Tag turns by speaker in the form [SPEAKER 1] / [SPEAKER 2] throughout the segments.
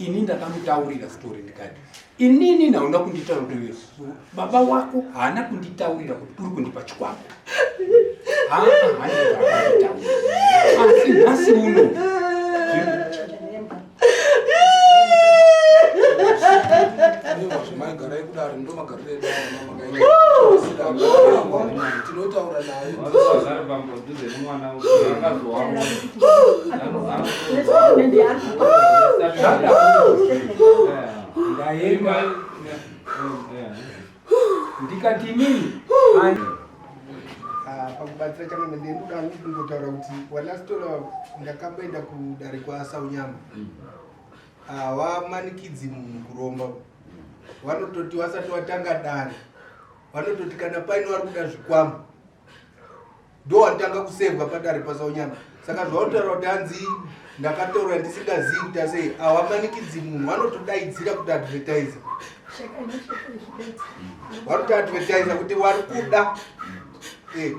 [SPEAKER 1] Ini ndakamutaurira story ndikati inini nauna kunditaurira kuti baba wako haana kunditaurira kuti uri kundipa chikwambo. Haa haana Asi nhasi uno
[SPEAKER 2] Maigarai kudare ndo magariro edu tinotaura naye
[SPEAKER 1] ndaenda ndikati inini
[SPEAKER 2] ah, pakubatsira change ndinoda hangu kungotaura kuti wanasitora ndakamboenda kudare kwasaunyama hawamanikidzi munhu kuromba vanototi wasati watanga dare vanototi kana paine vari kuda zvikwambo ndo watanga kusevwa padare pasaunyama saka zvaunotaura kuti hanzi ndakataura ndisingazivi kuti asei hawamanikidzi munhu vanotodaidzira kuti advertise vanotoadvertisa kuti wari kuda eh.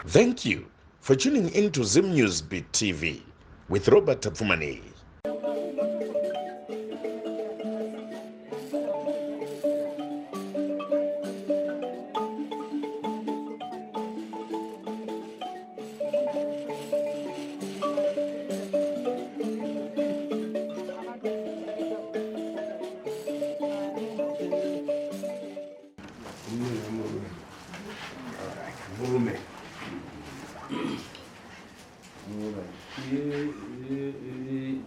[SPEAKER 3] Thank you for tuning in to Zim News Beat TV with Robert Tapfumaneyi.
[SPEAKER 1] Murume.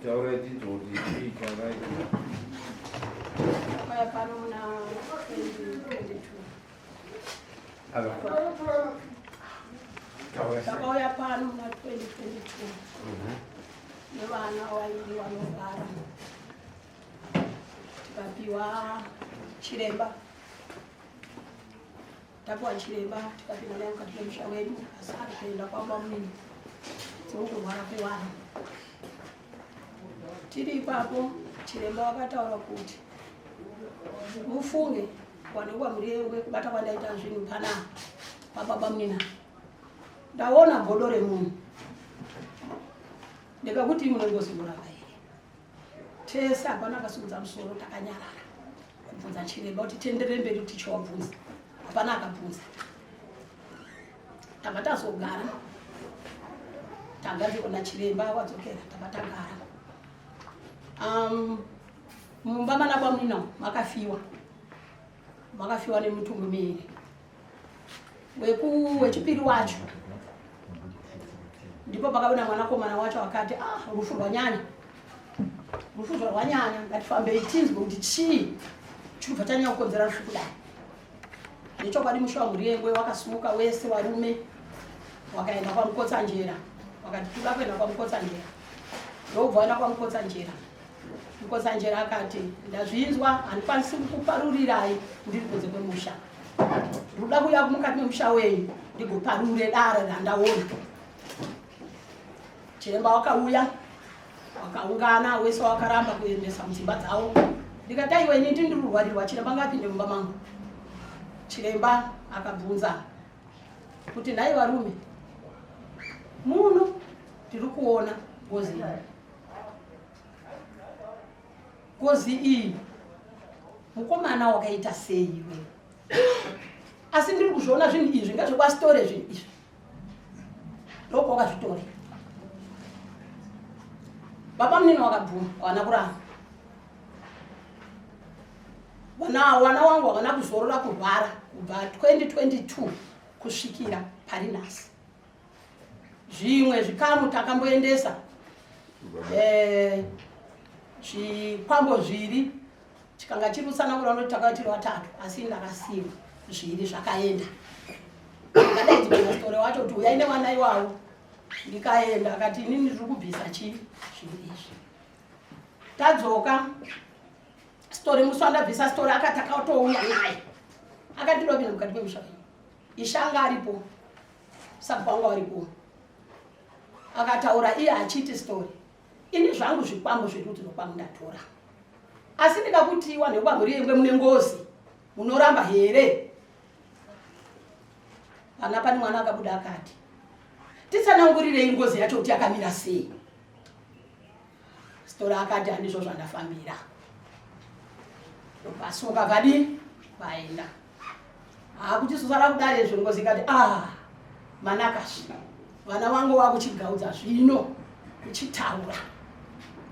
[SPEAKER 4] Taura tinzwa kuti chii chakaita.
[SPEAKER 5] Paya pano muna 2022. Takauya pano muna 2022 nevana vairi vanorwara tikapiwa chiremba tapiwa chiremba tikapinda naye mukati memusha wedu asi ari kuenda kwamba munini dzekurwara kwevana tiri ipapo chiremba wakataura kuti mufunge wanekwa murengwe kubata kwandaita zvinhu panapa pababa munina ndaona godo remunhu ndikakuti mune ngozi inorapa here tese hapana akasimudza musoro takanyarara kubvunza chiremba kuti tienderere mberi kuti tichiwabvunza hapana akabvunza tabva tazogara tagadzirwa nachiremba wadzokera tabva tagara um, mumba mana kwamuna makafiwa makafiwa nemitumbi miiri weku wechipiri wacho ndipo pakabuda mwanakomana wacho akati ah rufu rwanyanya rufu zvarwanyanya ngatifambei tinzwe kuti chii chirubva chanyanya kukonzera rufu kudai nechokwadi musha wamuriyengwe wakasimuka wese warume wakaenda kwamukotsanjera wakati toda kuenda kwamukotsanjera ndokubva waenda kwamukotsanjera Mukotsanjera akati ndazvinzwa handikwanisi kukuparurirai ndiri kunze kwemusha ndoda kuuya mukati memusha wenyu ndigoparure dare randaona chiremba wakauya wakaungana wese wakaramba kuendesa mudzimba dzavo ndikati aiwa ini ndiri kurwarirwa chiremba ngapinde mumba mangu chiremba akabvunza kuti nhai varume muno tiri kuona ngozi iyi ngozi iyi mukomana wakaita sei iwe asi ndiri kuzviona zvinhu izvi ngazvekwasitore zvinhu izvi ndokwakazvitore baba munini wakabvuma wana kuramba wana wana wangu wakana kuzorora kurwara kubva 2022 kusvikira pari nhasi zvimwe zvikamu takamboendesa eh, zvikwambo zviri chikanga chiri kutsanangura noti takauya tiri vatatu asi ndakasiwa zviri zvakaenda ndakadaidzwa nasitore wacho kuti uyai nevana iwavo ndikaenda akati inini ndiri kubvisa chii zviri izvi tadzoka story musi wandabvisa story akati akatouya naye akati ndopinda mukati memusha ishe anga aripo sabhuku anga aripo akataura iye achiti story ini zvangu zvikwambo zverudzi rwekwangu ndatora asi ndikakutiwa nekwamuri yengwe mune ngozi munoramba here vana pane mwana akabuda akati titsanangurirei ngozi yacho kuti yakamira sei Sitole akati handizvo zvandafambira. Ndopasuka vadii vaenda. Hakuchisosara kudare izvo ngozi ikati ah manakasvi vana vangu vakuchigaudza zvino kuchitaura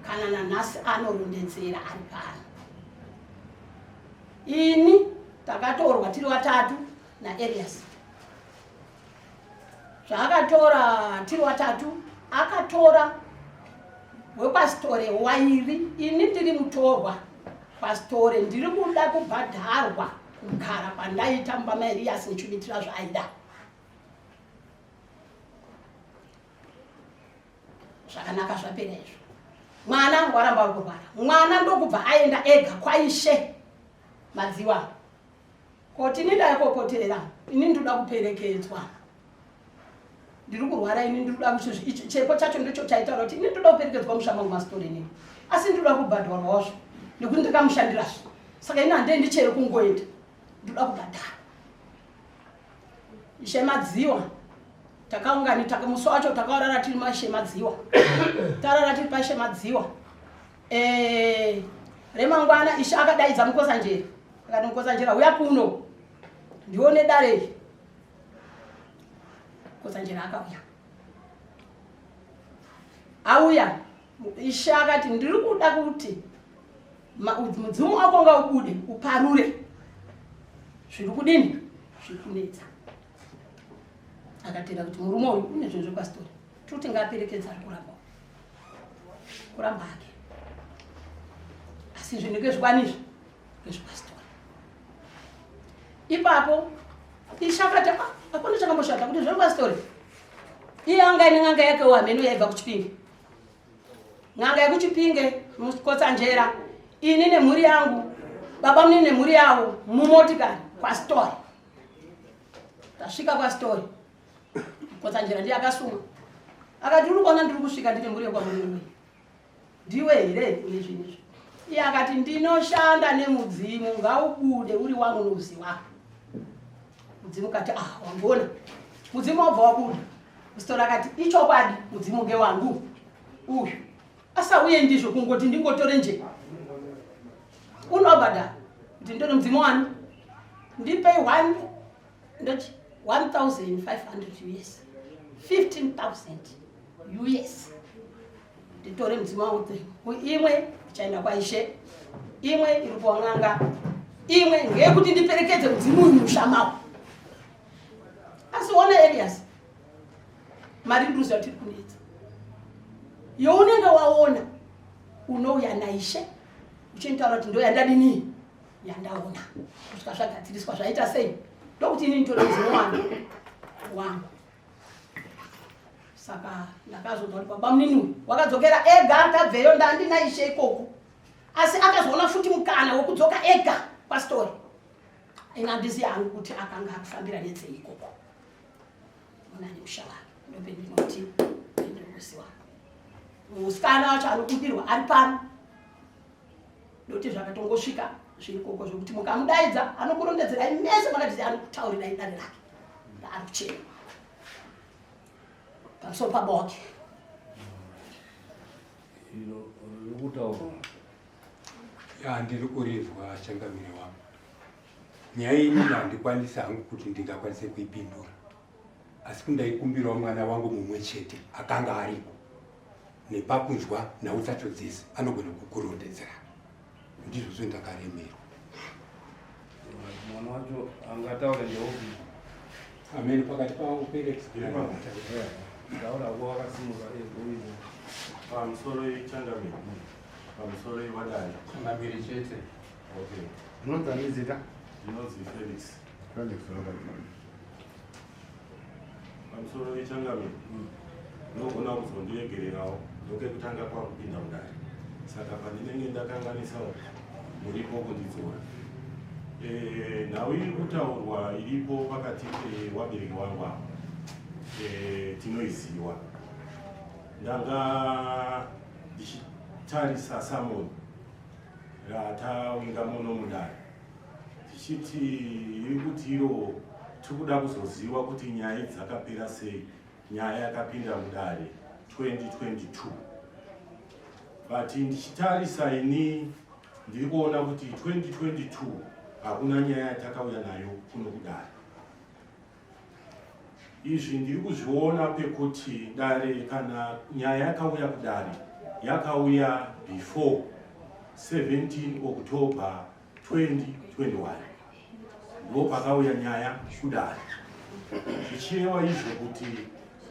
[SPEAKER 5] kana nanhasi anorondedzera ari pano. Ini takatorwa tiri vatatu naElias. Zvaakatora tiri watatu akatora wepasitore wairi ini ndiri mutorwa pasitore ndiri kuda kubhadharwa kugara kwandaita mumba maeriyasi ndichimitira zvaaida zvakanaka zvapera izvo mwana waramba uri kurwara mwana ndokubva aenda ega kwaishe madziwa Koti ini ndaikopotera ini ndinoda kuperekedzwa ndiri kurwara ini ndinoda chepo chacho ndicho chaitaura kuti ini ndinoda kuperekedzwa musha mangu masitori inini asi ndinoda kubhadharwazvo nekuti ndakamushandirazve saka ini handei ndichere kungoenda ndinoda kubhadhara ishe madziwa takaungani musi wacho takaurara tiri maishe madziwa tarara tiri paishe madziwa eh, remangwana ishe akadaidza mukosanjeri akati Mukotsanjera huya kuno ndione dare iri. Mukotsanjera akauya. Auya ishe akati ndiri kuda kuti mudzimu wako ngaubude uparure zviri kudini zviri kunetsa. Akatenda kuti murume uyu une zvinhu zvepasitori tiri kuti ngaaperekedza ari kuramba kuramba hake asi zvinhu ngezvikwanizvi ngezvepasitori ipapo ishe akati ah, hakuna chakamboshata kuti zvepasitori iye anga ine n'anga yake wamheno yaibva kuchipinge n'anga yekuchipinge mukotsanjera ini nemhuri yangu baba munini nemhuri yavo mumotikari kwasitori tasvika kwasitori Mukotsanjera ndiye akasuma akati uri kuona ndiri kusvika ndine mhuri yekwamunini ndiwe here une zvinhu izvi iye akati ndinoshanda nemudzimu ngaubude uri wangu nouzi wako mudzimu kati ah wangona mudzimu wabva wabuda musitora akati ichokwadi mudzimu ngewangu uyu asauye ndizvo kungoti ndingotore nje unobhadhara kuti nditore mudzimu wani ndipei one ndoti 1500 us 15000 us nditore mudzima wangu imwe ichaenda kwaishe imwe iri kuwan'anga imwe ngeyekuti ndiperekedze mudzimu uyu musha mawo asi ona elias mari nduziva tiri kunetsa younenge waona unouya naishe uchinitaura kuti ndoyandadinii yandaona kusvika zvagadziriswa zvaita sei ndokuti ini nditore mudzimu wangu wangu saka ndakazonzwa kuti baba munini uyu wakadzokera ega tabveyo ndandina ishe ikoko asi akazoona futi mukana wekudzoka ega pastori ini handisi yangu kuti akanga akufambira netsei ikoko munani musha wake ndopendinoti ndinoziwa musikana wacho anokumbirwa ari pano ndokuti zvakatongosvika zviri koko zvekuti mukamudaidza anokurondedzerai mese makati anokutaurirai dare rake raari kuchema pamusoro paba wake
[SPEAKER 1] Ya ndiri kurinzwa changamire wangu. Nyaya ini handikwanisi hangu kuti ndingakwanise kuipindura. Asi kundaikumbirawo mwana wangu mumwe chete akanga ariko. Nepakunzwa nhau dzacho dzese anogona kukurondedzera. Ndizvozvo ndakaremerwa.
[SPEAKER 4] Mwana wacho angataure ndeupi?
[SPEAKER 1] Amen pakati pavo Felix.
[SPEAKER 4] Taura ko wakasimuka egoizo.
[SPEAKER 6] Pamusoro changamire. Pamusoro wadai.
[SPEAKER 1] Changamire chete.
[SPEAKER 6] Okay.
[SPEAKER 7] Unonzi ani zita?
[SPEAKER 6] Ndinonzi Felix.
[SPEAKER 7] Felix Robert.
[SPEAKER 6] Pamusoro ichangamire. Unogona kuzondiregererawo ndokekutanga kwakupinda mudare. Saka pandinenge ndakanganisawo muripo kundidzora. Eh, nhau iri kutaurwa iripo pakati pewabereki wangu ava eh, tinoiziwa. Ndanga ndichitarisa samoni ratawinga muno mudare tichiti iri kuti iro tiri kuda kuzoziva kuti nyaya idzi dzakapera sei nyaya yakapinda mudare 2022. But ndichitarisa ini ndiri kuona kuti 2022 hakuna nyaya yatakauya nayo kuno kudare. Izvi ndiri kuzviona pekuti dare kana nyaya yakauya kudare yakauya before 17 October 2021 ndo pakauya nyaya kudare, zvichireva izvo kuti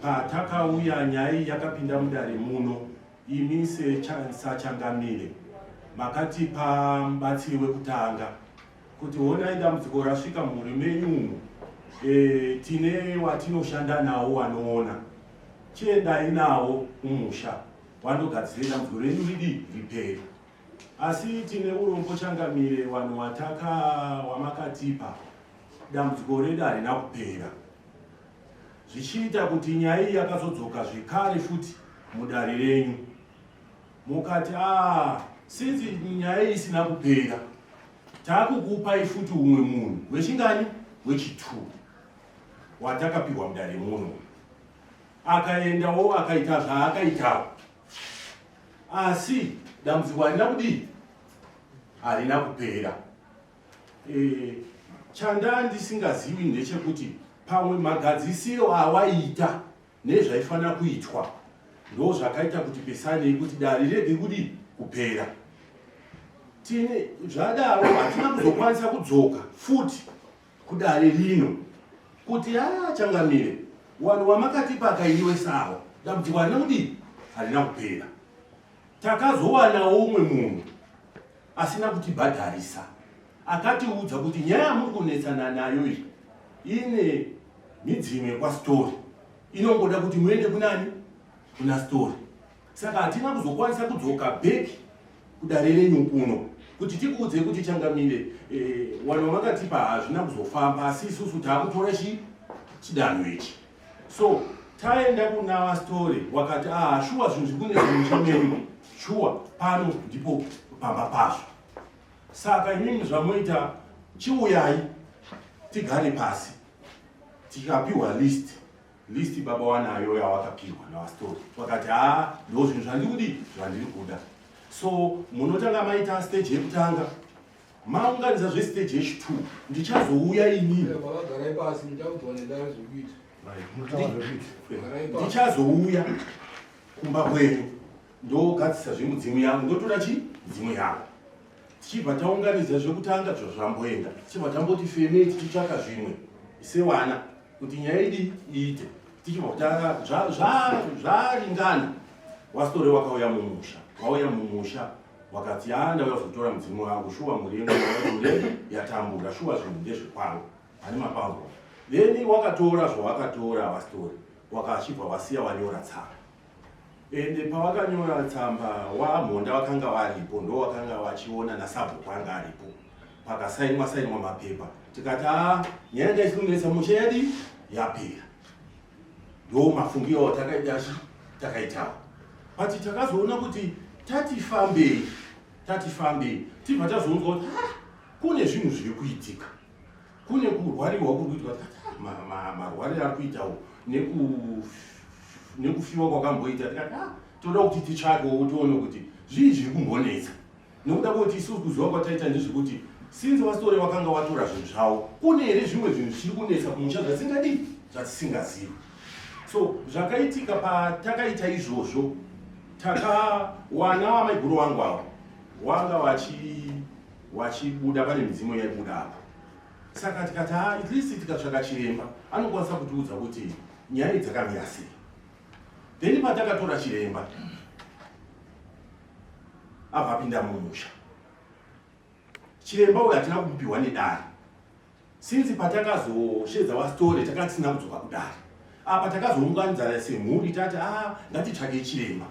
[SPEAKER 6] patakauya nyaya iyi yakapinda mudare muno, imi sachangamire makatipa mubatsiri wekutanga kuti honai dambudziko rasvika mumhuri menyu umu, tine watinoshanda nawo wanoona, chiendai nawo kumusha wandogadzire dambudziko renyu ridi ripere. Asi tine urombo changamire, vanhu wataka wamakatipa dambudziko redu harina kupera, zvichiita kuti nyaya iyi yakazodzoka zvekare futi mudare renyu, mukati a since nyaya iyi isina kupera taakukupai futi umwe munhu wechingani, wechi2 watakapiwa mudare muno, akaendawo akaita zvaakaitawo, asi dambudziko harina kudii, harina kupera. Chanda ndisingazivi ndechekuti pamwe magadzisiro awaita nezvaifanira kuitwa ndo zvakaita kuti pesanei kuti dare rege kudii kupera. Tine zvadaro hatina kuzokwanisa kudzoka futi kudare rino kuti a changamire, wanhu wamakatipa akainiwe sawa, dambudziko harina kudii, harina kupera. Takazowanawo umwe munhu asina kutibhadharisa akatiudza kuti nyaya yamuri kunetsana nayo iyi ine midzimu yekwaSitori, inongoda kuti muende kunani, kuna Sitori. Saka hatina kuzokwanisa kudzoka back kudare renyu kuno kuti tikuudzei kuti changamire, wanhu wamakatipa hazvina kuzofamba, asi isusu taakutora chidanho ichi. So taenda kuna vaSitori wakati ah, shuwa zvinhu zviri kunetsa musha menyu, shuwa pano ndipo pamba pazvo, saka imimi zvamoita chiuyai tigare pasi. Tikapiwa list baba wanayo yawakapiwa navaSitori, wakati ha ndo zvinhu zvandiri kudii, zvandiri kuda. So munotanga maita stage yekutanga, maunganidza zvestage yechi2, ndichazouya inini.
[SPEAKER 2] Baba, garai pasi, muchaudzwa nedare zvekuita. Garai pasi.
[SPEAKER 6] Ndichazouya kumba kwenyu ndogadzisa zvemudzimu yangu, ndotora chi mudzimu yangu, tichibva taunganidza zvekutanga zvamboenda, tichibva tamboti femei tichitsvaka zvimwe sewana kuti nyaya idi iite, tichibva zvaringana. Wasitore wakauya mumusha, wauya mumusha wakati a ndauya kuzotora mudzimu wangu, shuwa mhuri yenyu mhuri yatambura, shuwa zvinhu ndezvekwangu hani mapanzwa. Then wakatora zvawakatora wasitore, wakachibva wasiya wanyora tsamba, ende pawakanyora tsamba wamhonda wakanga waripo, ndo wakanga wachiona nasabhuku anga aripo, pakasainwa sainwa mapepa, tikati a nyaya yanga ichikunetsa musha yadi yapera. Ndo mafungiro atakaita takaitawo, but takazoona kuti tati fambei, tati fambei, tibva tazoonzwa kuti ah, kune zvinhu zviri kuitika, kune kurwarirwa kuri kuitwa. Tikati ah, marwariro ari kuitawo nekufiwa kwakamboita, tikati ah, toda kuti titsvakewo tione kuti zvii zviri kumbonetsa, nekuda kwekuti isusu kuziva kwataita ndezvekuti since vasitore wakanga watora zvinhu zvavo, kune here zvimwe zvinhu zvichiri kunetsa kumusha zvatisingadi, zvatisingazivi. So zvakaitika patakaita izvozvo, takawana vamaiguru vangu avo wanga wachibuda pane midzimu yaibuda apo, saka tikati ah, at least tikatsvaka chiremba anokwanisa kutiudza kuti nyaya idzi dzakamira sei. Then patakatora chiremba abva apinda mumusha, chiremba uyu hatina kumupiwa nedare, since patakazoshedza wasitore takanga tisina kudzoka kudare. Apa takazounganidzana semhuri tati a ngatitsvakei chiremba.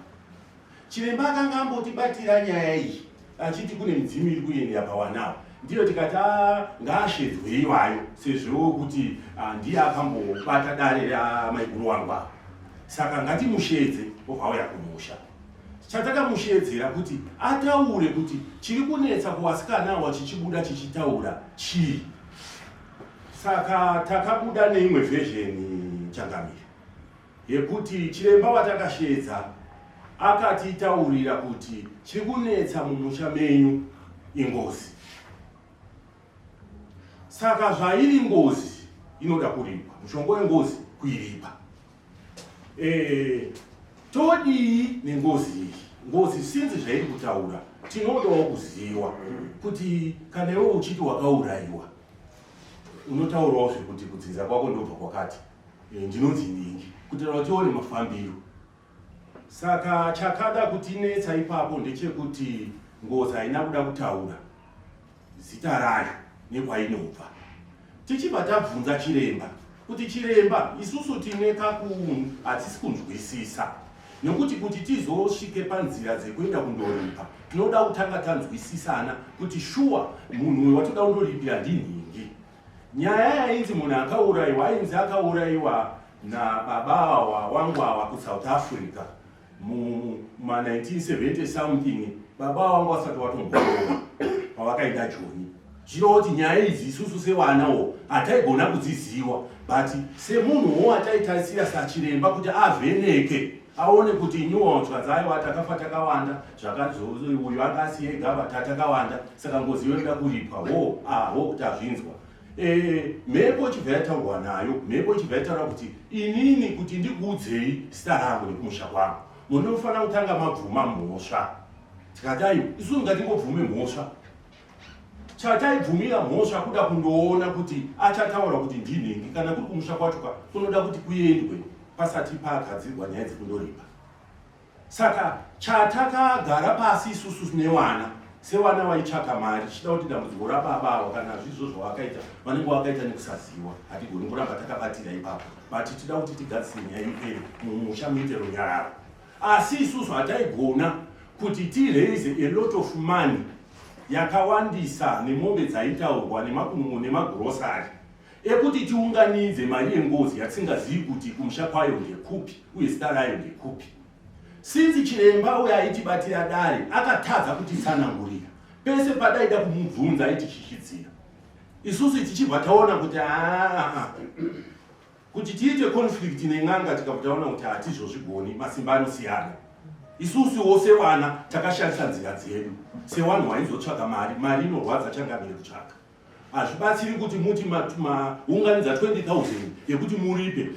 [SPEAKER 6] Chiremba akanga ambotibatira nyaya iyi achiti kune midzimu iri kuendera pawanawo, ndiyo tikati a ngaashedzwe iwayo, sezvo kuti ndiye akambobata dare ramaiguru wangu ava, saka ngatimushedze obva auya kumusha. Chatakamushedzera kuti ataure kuti chiri kunetsa kuvasikana awa chichibuda chichitaura chii. Saka takabuda neimwe version changamire yekuti chiremba watakashedza Akatitaurira kuti chiri kunetsa mumusha menyu ingozi. Saka zvairi ngozi inoda kuripwa, mushonga wengozi kuiripa. E, todii nengozi iyi? Ngozi sinzi zvairi kutaura tinodawo kuziva kuti kana iwe uchiti wakaurayiwa unotaurawo zvekuti kudzinza kwako ndobva kwakati e, ndinonzi ningi kuitira kuti tione mafambiro. Saka chakada kutinetsa ipapo ndechekuti ngozi haina kuda kutaura zita rayo nekwainobva. Tichibva tabvunza chiremba kuti chiremba isusu tine kaku hatisi kunzwisisa nekuti kuti tizosvike panzira dzekuenda kundoripa tinoda kutanga tanzwisisana kuti shuwa munhu uyu watoda kundoripira ndinhingi. Nyaya yainzi munhu akauraiwa ainzi akauraiwa nababa awa wangu awa kuSouth Africa muma 1970 something baba wangu vasati watomboroora pavakaenda Joni. Zvirova kuti nyaya idzi isusu sevanawo hataigona kudziziwa but semunhuwo ataitarisira sachiremba kuti avheneke aone kuti inyuwa zvikanzi aiwa takafa takawanda zvakazo uyu anga asiye gava tatakawanda saka ngozi yoda kuripwa ho aho tazvinzwa. E, mhepo ichibva yataurwa nayo, mhepo ichibva yataura kuti inini kuti ndikuudzei zita rangu nekumusha kwangu munofanira kutanga mabvuma mhosva. Tikati aiwa isusu ngatingobvume mhosva. Chataibvumira mhosva kuda kundoona kuti achataura kuti ndinhingi kana kuri kumusha kwacho ka kunoda kuti kuendwe pasati pagadzirwa nyaya dzekundoripa. Saka chatakagara pasi isusu newana sewana waitsvaka mari tichida kuti dambudziko rababa ava kana zvizvo zvawakaita vanenge vakaita nekusaziwa hatigoni kuramba takabatira ipapo but tida kuti tigadzise nyaya ipere mumusha muite runyararo. Asi isusu hataigona kuti tiraise a lot of money yakawandisa nemombe dzaitaurwa nemakunungo nemagrosari ekuti tiunganidze mari yengozi yatisingazivi kuti kumusha kwayo ndekupi uye zita rayo ndekupi. Since chiremba uyo aitibatira dare akatadza kutitsanangurira pese padaida kumubvunza aitichishidzira isusu tichibva taona kuti aa kuti tiite conflict nen'anga tikabva taona kuti hatizvozvigoni masimba anosiyana. Isusuwo sevana takashandisa nzira dzedu sewanhu waizotsvaga mari, mari inorwadza changamire kutsvaga. Hazvibatsiri kuti muti maunganidza 20,000 yekuti muripe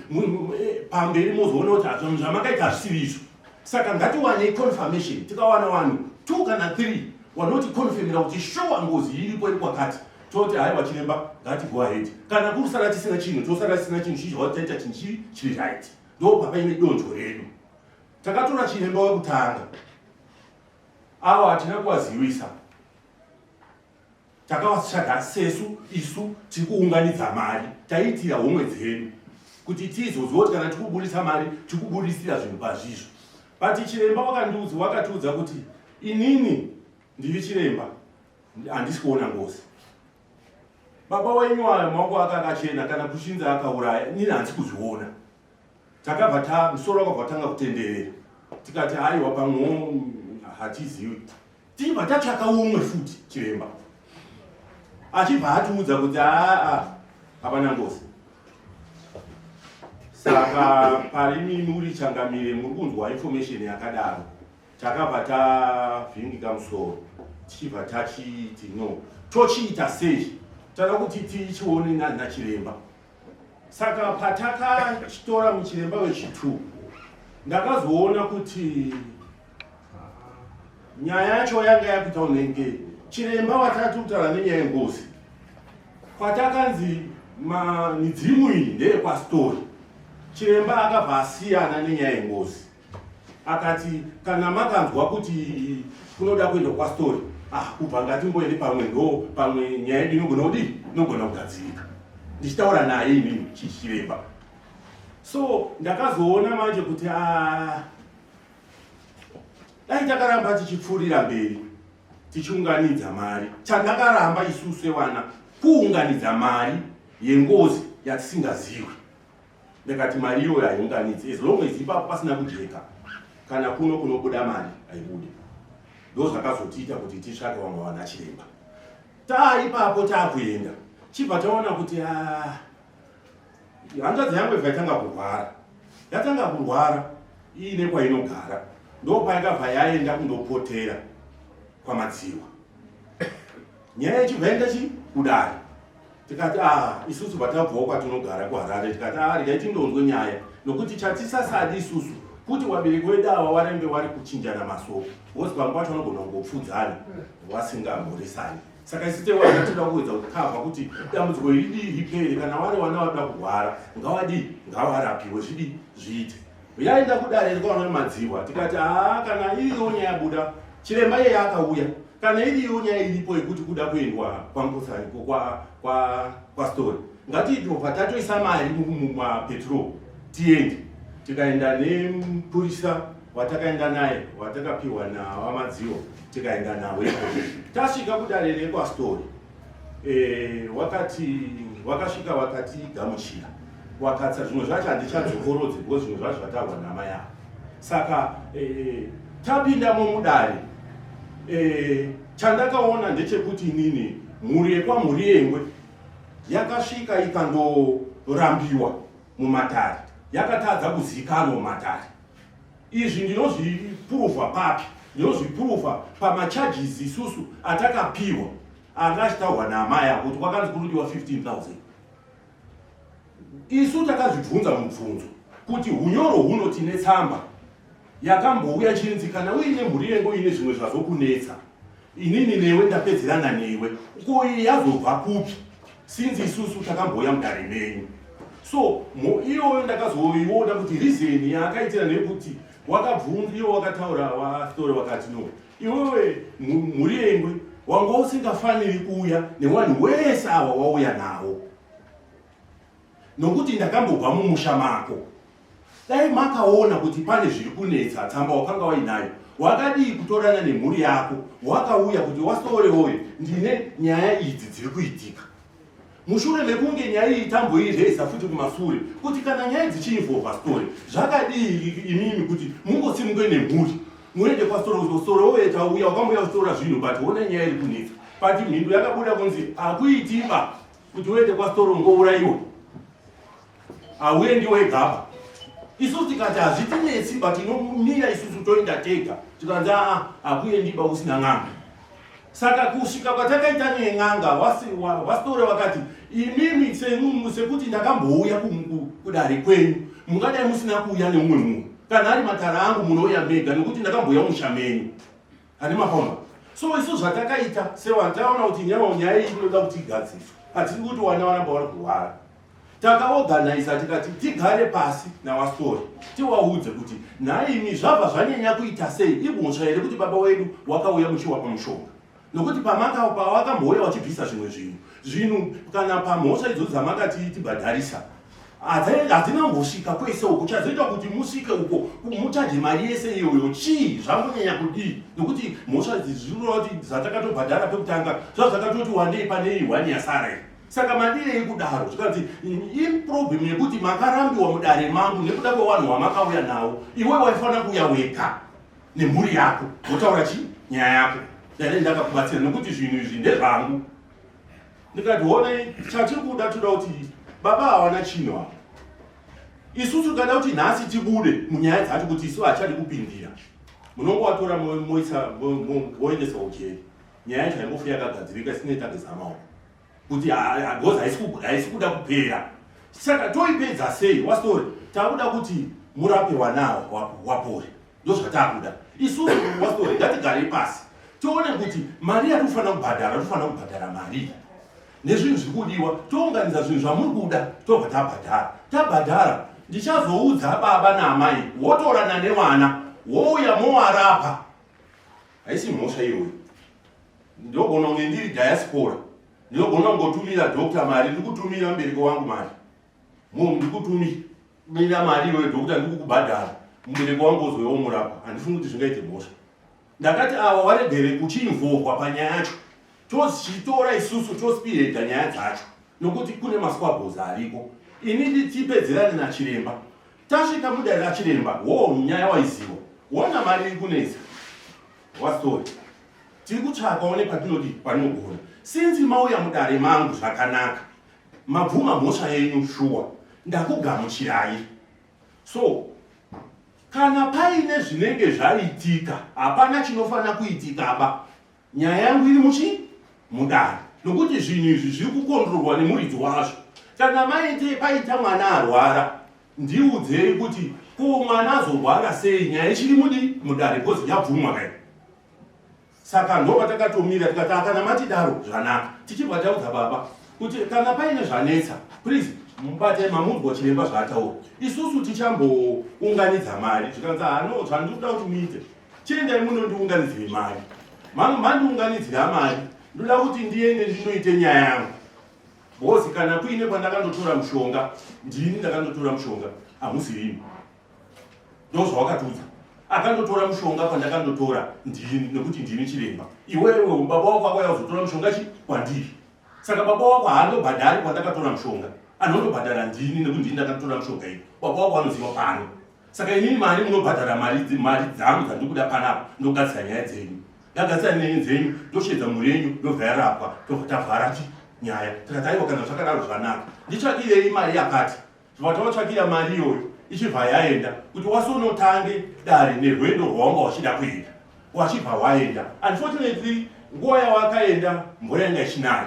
[SPEAKER 6] pamberi mozoona kuti zvinhu zvamakaita hazvisiri izvo. Saka ngatiwanei confirmation, tikawana vanhu 2 kana 3 vanoti confirmira kuti shuwa ngozi iripo iri kwakati, toti haiwa chiremba ngati go ahead. Kana kusara tisina chinhu tosara tisina chinhu chizwa taita chinhu chiri chiri right. Ndo papaine donzvo redu. Takatora chiremba wekutanga, avo hatina kuvaziwisa, takavatsvaga sesu isu tiri kuunganidza mari taiitira homwe dzedu kuti tizoziva kuti kana tikuburitsa mari tikuburitsira zvinhu pazvizvo. But chiremba wakandiudza, wakatiudza kuti inini ndiri chiremba handisi kuona ngozi. Baba wenyu ayo maoko ake akachena kana kuchinzi akauraya inini handisi kuzviona. Takabva ta musoro wakabva watanga kutenderera tikati haiwa pamwewo hatizivi. Tichibva tatsvaka umwe futi chiremba achibva atiudza kuti aa hapana ngozi. Saka parimi muri changamire muri kunzwa information yakadaro, takabva tavhiringika musoro tichibva tachiti no tochiita sei, tada kuti tichione nachiremba. Saka patakachitora muchiremba wechi2 ndakazoona kuti nyaya yacho yanga yakuita unenge chiremba watati kutaura nenyaya yengozi kwatakanzi midzimu iyi ndeyekwastori. Chiremba akabva asiyana nenyaya yengozi akati kana makanzwa kuti kunoda kuenda kwastori ah kubva ngatimboende pamwe ndo pamwe nyaya yedu inogona kudii inogona kugadzirika. Ndichitaura naye inini chiremba. So ndakazoona manje kuti ah dai takaramba tichipfuurira mberi tichiunganidza mari. Chandakaramba isusu sevana kuunganidza mari yengozi yatisingaziwi. Ndakati mari iyoyo haiunganidzi as long as ipapo pasina kujeka kana kuno kunobuda mari haibude. Ndozvakazotiita kuti titsvake vamwe vana chiremba. Taa ipapo taakuenda chibva taona kuti hanzvadzi yangu ibva yatanga kurwara. Yatanga kurwara iine kwainogara. Ndopayakabva yaenda kundopotera kwaMadziwa. Nyaya ichibva yaenda chi kudare. Tikati ah, isusu patabvawo kwatinogara kuHarare tikati ah, regai tindonzwe nyaya nokuti chatisasadi isusu kuti wabereki wedu ava warembe wari kuchinjana masoko because pamwe pacho vanogona kungopfudzana vasingamhoresani. Saka isu tewana tinoda kuedza kukavha kuti dambudziko iri dii ripere, kana wari wana wakuda kurwara ngawadii ngawarapiwe zvidii zviite. Yaenda kudare rikaona Madziwa tikati haa kana iriyo nyaya yabuda chiremba iyeye akauya kana iriyo nyaya iripo yekuti kuda kuendwa kwaMukosani kwa kwa kwaStory ngatiitobva tatoisa mari mumapetrol tiende tikaenda nemupurisa watakaenda naye watakapiwa naVaMadziwa tikaenda nawo ikoko tasvika kudare rekwaStory e, wakati wakasvika wakatigamuchira wakatsa zvimwe zvacho handichadzokorodzi because zvimwe zvacho zvataurwa namai avo saka e, tapindamo mudare e, chandakaona ndechekuti inini mhuri yekwamhuriyengwe yakasvika ikandorambiwa mumatare yakatadza kuzikanwa mumatare Izvi ndinozvipuruvha papi? Ndinozvipuruvha pamacharges isusu atakapiwa anga achitaurwa naamai avo kuti kwakanzi kurudiwa 15,000. Isu takazvibvunza mubvunzo kuti hunyoro huno tine tsamba yakambouya chinzi kana uine mhuri yengu uine zvimwe zvazokunetsa inini newe ndapedzerana newe ko iyi yazobva kupi since isusu takambouya mudare menyu so iyoyo ndakazoiona kuti reason yaakaitira ndeyekuti wakabvunza iwe wakataura wasitore wakati no iwewe mhuri yengwe wanga usingafaniri kuuya newanhu wese awa wauya nawo nokuti ndakambobva mumusha mako Dai makaona kuti pane zviri kunetsa tsamba wakanga wainayo wakadii kutorana nemhuri yako wakauya kuti wasore woye ndine nyaya idzi dziri kuitika mushure mekunge nyaya iyi tamboireza futi kumasure kuti kana nyaya dzichiinvolva story zvakadii imimi kuti mungosimuke nemhuri muende kwasore kuzosore woye tauya wakambouya kutora zvinhu but ona nyaya iri kunetsa but mhindu yakabuda kunzi hakuitiba kuti uende kwasitoro ungourayiwa hauendi wegaba isusu tikati hazvitinetsi but inomira isusu toenda tega tikanzi aa hakuendiba usina n'anga saka kusvika kwatakaita nen'anga vasitore vakati imimi sekuti ndakambouya kudare kwenyu mungadai musina kuuya neumwe munhu kana ari matara angu munouya mega nekuti ndakambouya musha menyu Ane mapomba. So isu zvatakaita sevanhu taona kuti nyaya nyaya iyi inoda kuti igadziriswe. Hatidi kuti wana varamba vari kurwara. Takaorganiza tikati tigare pasi nawasori tiwaudze kuti nhaimi zvabva zvanyanya kuita sei imhosva here kuti baba wedu wakauya muchiwapa mushonga nokuti pamaka pawakambouya wachibvisa zvimwe zvinhu zvinhu kana pamhosva idzodzo dzamakati tibhadharisa hadzina kumbosvika kwese uko chazoita kuti musvike uko muchaje mari yese iyoyo chii zvambonyanya kudii nokuti mhosva idzi zvinoreva kuti zvatakatobhadhara pekutanga zvazvakatoti wandei pane iyi hwani yasara iyi saka madirei kudaro zvikanzi iproblem yekuti makarambiwa mudare mangu nekuda kwewanhu wamakauya nawo iwe waifanira kuuya wega nemhuri yako wotaura chii nyaya yako dare ndakakubatsira nekuti zvinhu izvi ndezvangu Ndikati honai chatiri kuda toda kuti baba hawana chinhu apa. Isusu tikada kuti nhasi tibude munyaya dzacho kuti isu hachadi kupindira. Munongovatora moisa moendesa kujeri. Nyaya yacho haimbofi yakagadzirika isine tageza maoko. Kuti because haisi kuda kupera. Saka toipedza sei? Wastori takuda kuti murape wanawo wapore. Ndozvatakuda isusu wastori ngatigarei pasi tione kuti mari yatinofanira kubhadhara tofanira kubhadhara mari nezvinhu zviri kudiwa tounganidza zvinhu zvamuri kuda tobva tabhadhara tabhadhara ndichazoudza baba naamai wotorana nevana wouya mowarapa haisi mhosva iyoyo ndogona kunge ndiri diaspora ndinogona kungotumira doctor mari ndikutumira mubereki wangu mari Mom ndikutumira mari iyoyo doctor ndikukubhadhara mubereki wangu ozouya womurapa handifungi kuti zvingaite mhosva ndakati ava waregere kuchiinvolvwa panyaya yacho tozichitora isusu tospihedha nyaya dzacho nokuti kune masquabbles ariko ini nditipedzerane nachiremba tasvika mudare rachiremba wo nyaya waiziva wona mari iri kunetsa wastori tiri kutsvakawo nepatinodi panogona since mauya mudare mangu zvakanaka Mabvuma mhosva yenyu shuwa ndakugamuchirai so Kana paine zvinenge zvaitika, hapana chinofanira kuitikaba. Nyaya yangu iri muchi mudare nokuti zvinhu izvi zviri kukondrorwa nemuridzi wazvo. Kana maite paita mwana arwara, ndiudzei kuti ko mwana azorwara sei, nyaya ichiri mudi mudare because yabvumwa kai. Saka ndopatakatomira tikati ah, kana matidaro zvanaka, tichibva taudza baba kuti kana paine zvanetsa please mubatai mamunzwa chiremba zvaataura, isusu tichambounganidza mari. Zvikanzi hano ah, zvandiri kuda kuti muite, chiendai munondiunganidzire mari, mandiunganidzira mari ndoda kuti ndiende ndinoite nyaya yangu because kana kuine kwandakandotora mushonga ndini ndakandotora mushonga hamuzirini Ndozvawakatiudza. Akandotora mushonga kwandakandotora ndini nekuti ndini chiremba. Iwewe baba wako akauya kuzotora mushonga chi kwandiri. Saka baba wako haandobhadhari kwandakatora mushonga. Anondobhadhara ndini nekuti ndini ndakatora mushonga iyi. Baba wako anoziva pano. Saka inini mari munobhadhara mari mari dzangu dzandikuda panapa ndogadzira nyaya dzenyu. Ndagadzira nyaya dzenyu ndoshedza mhuri yenyu yobva yarapwa tobva tavhara chi nyaya. Tikati aiwa kana zvakadaro zvanaka. Nditsvakirei mari yakati. Zvobva tavatsvakira mari iyoyo ichibva yaenda kuti wasonotange dare nerwendo rwawanga wachida kuenda wachibva waenda. Unfortunately nguva yawakaenda mvura yanga ichinaya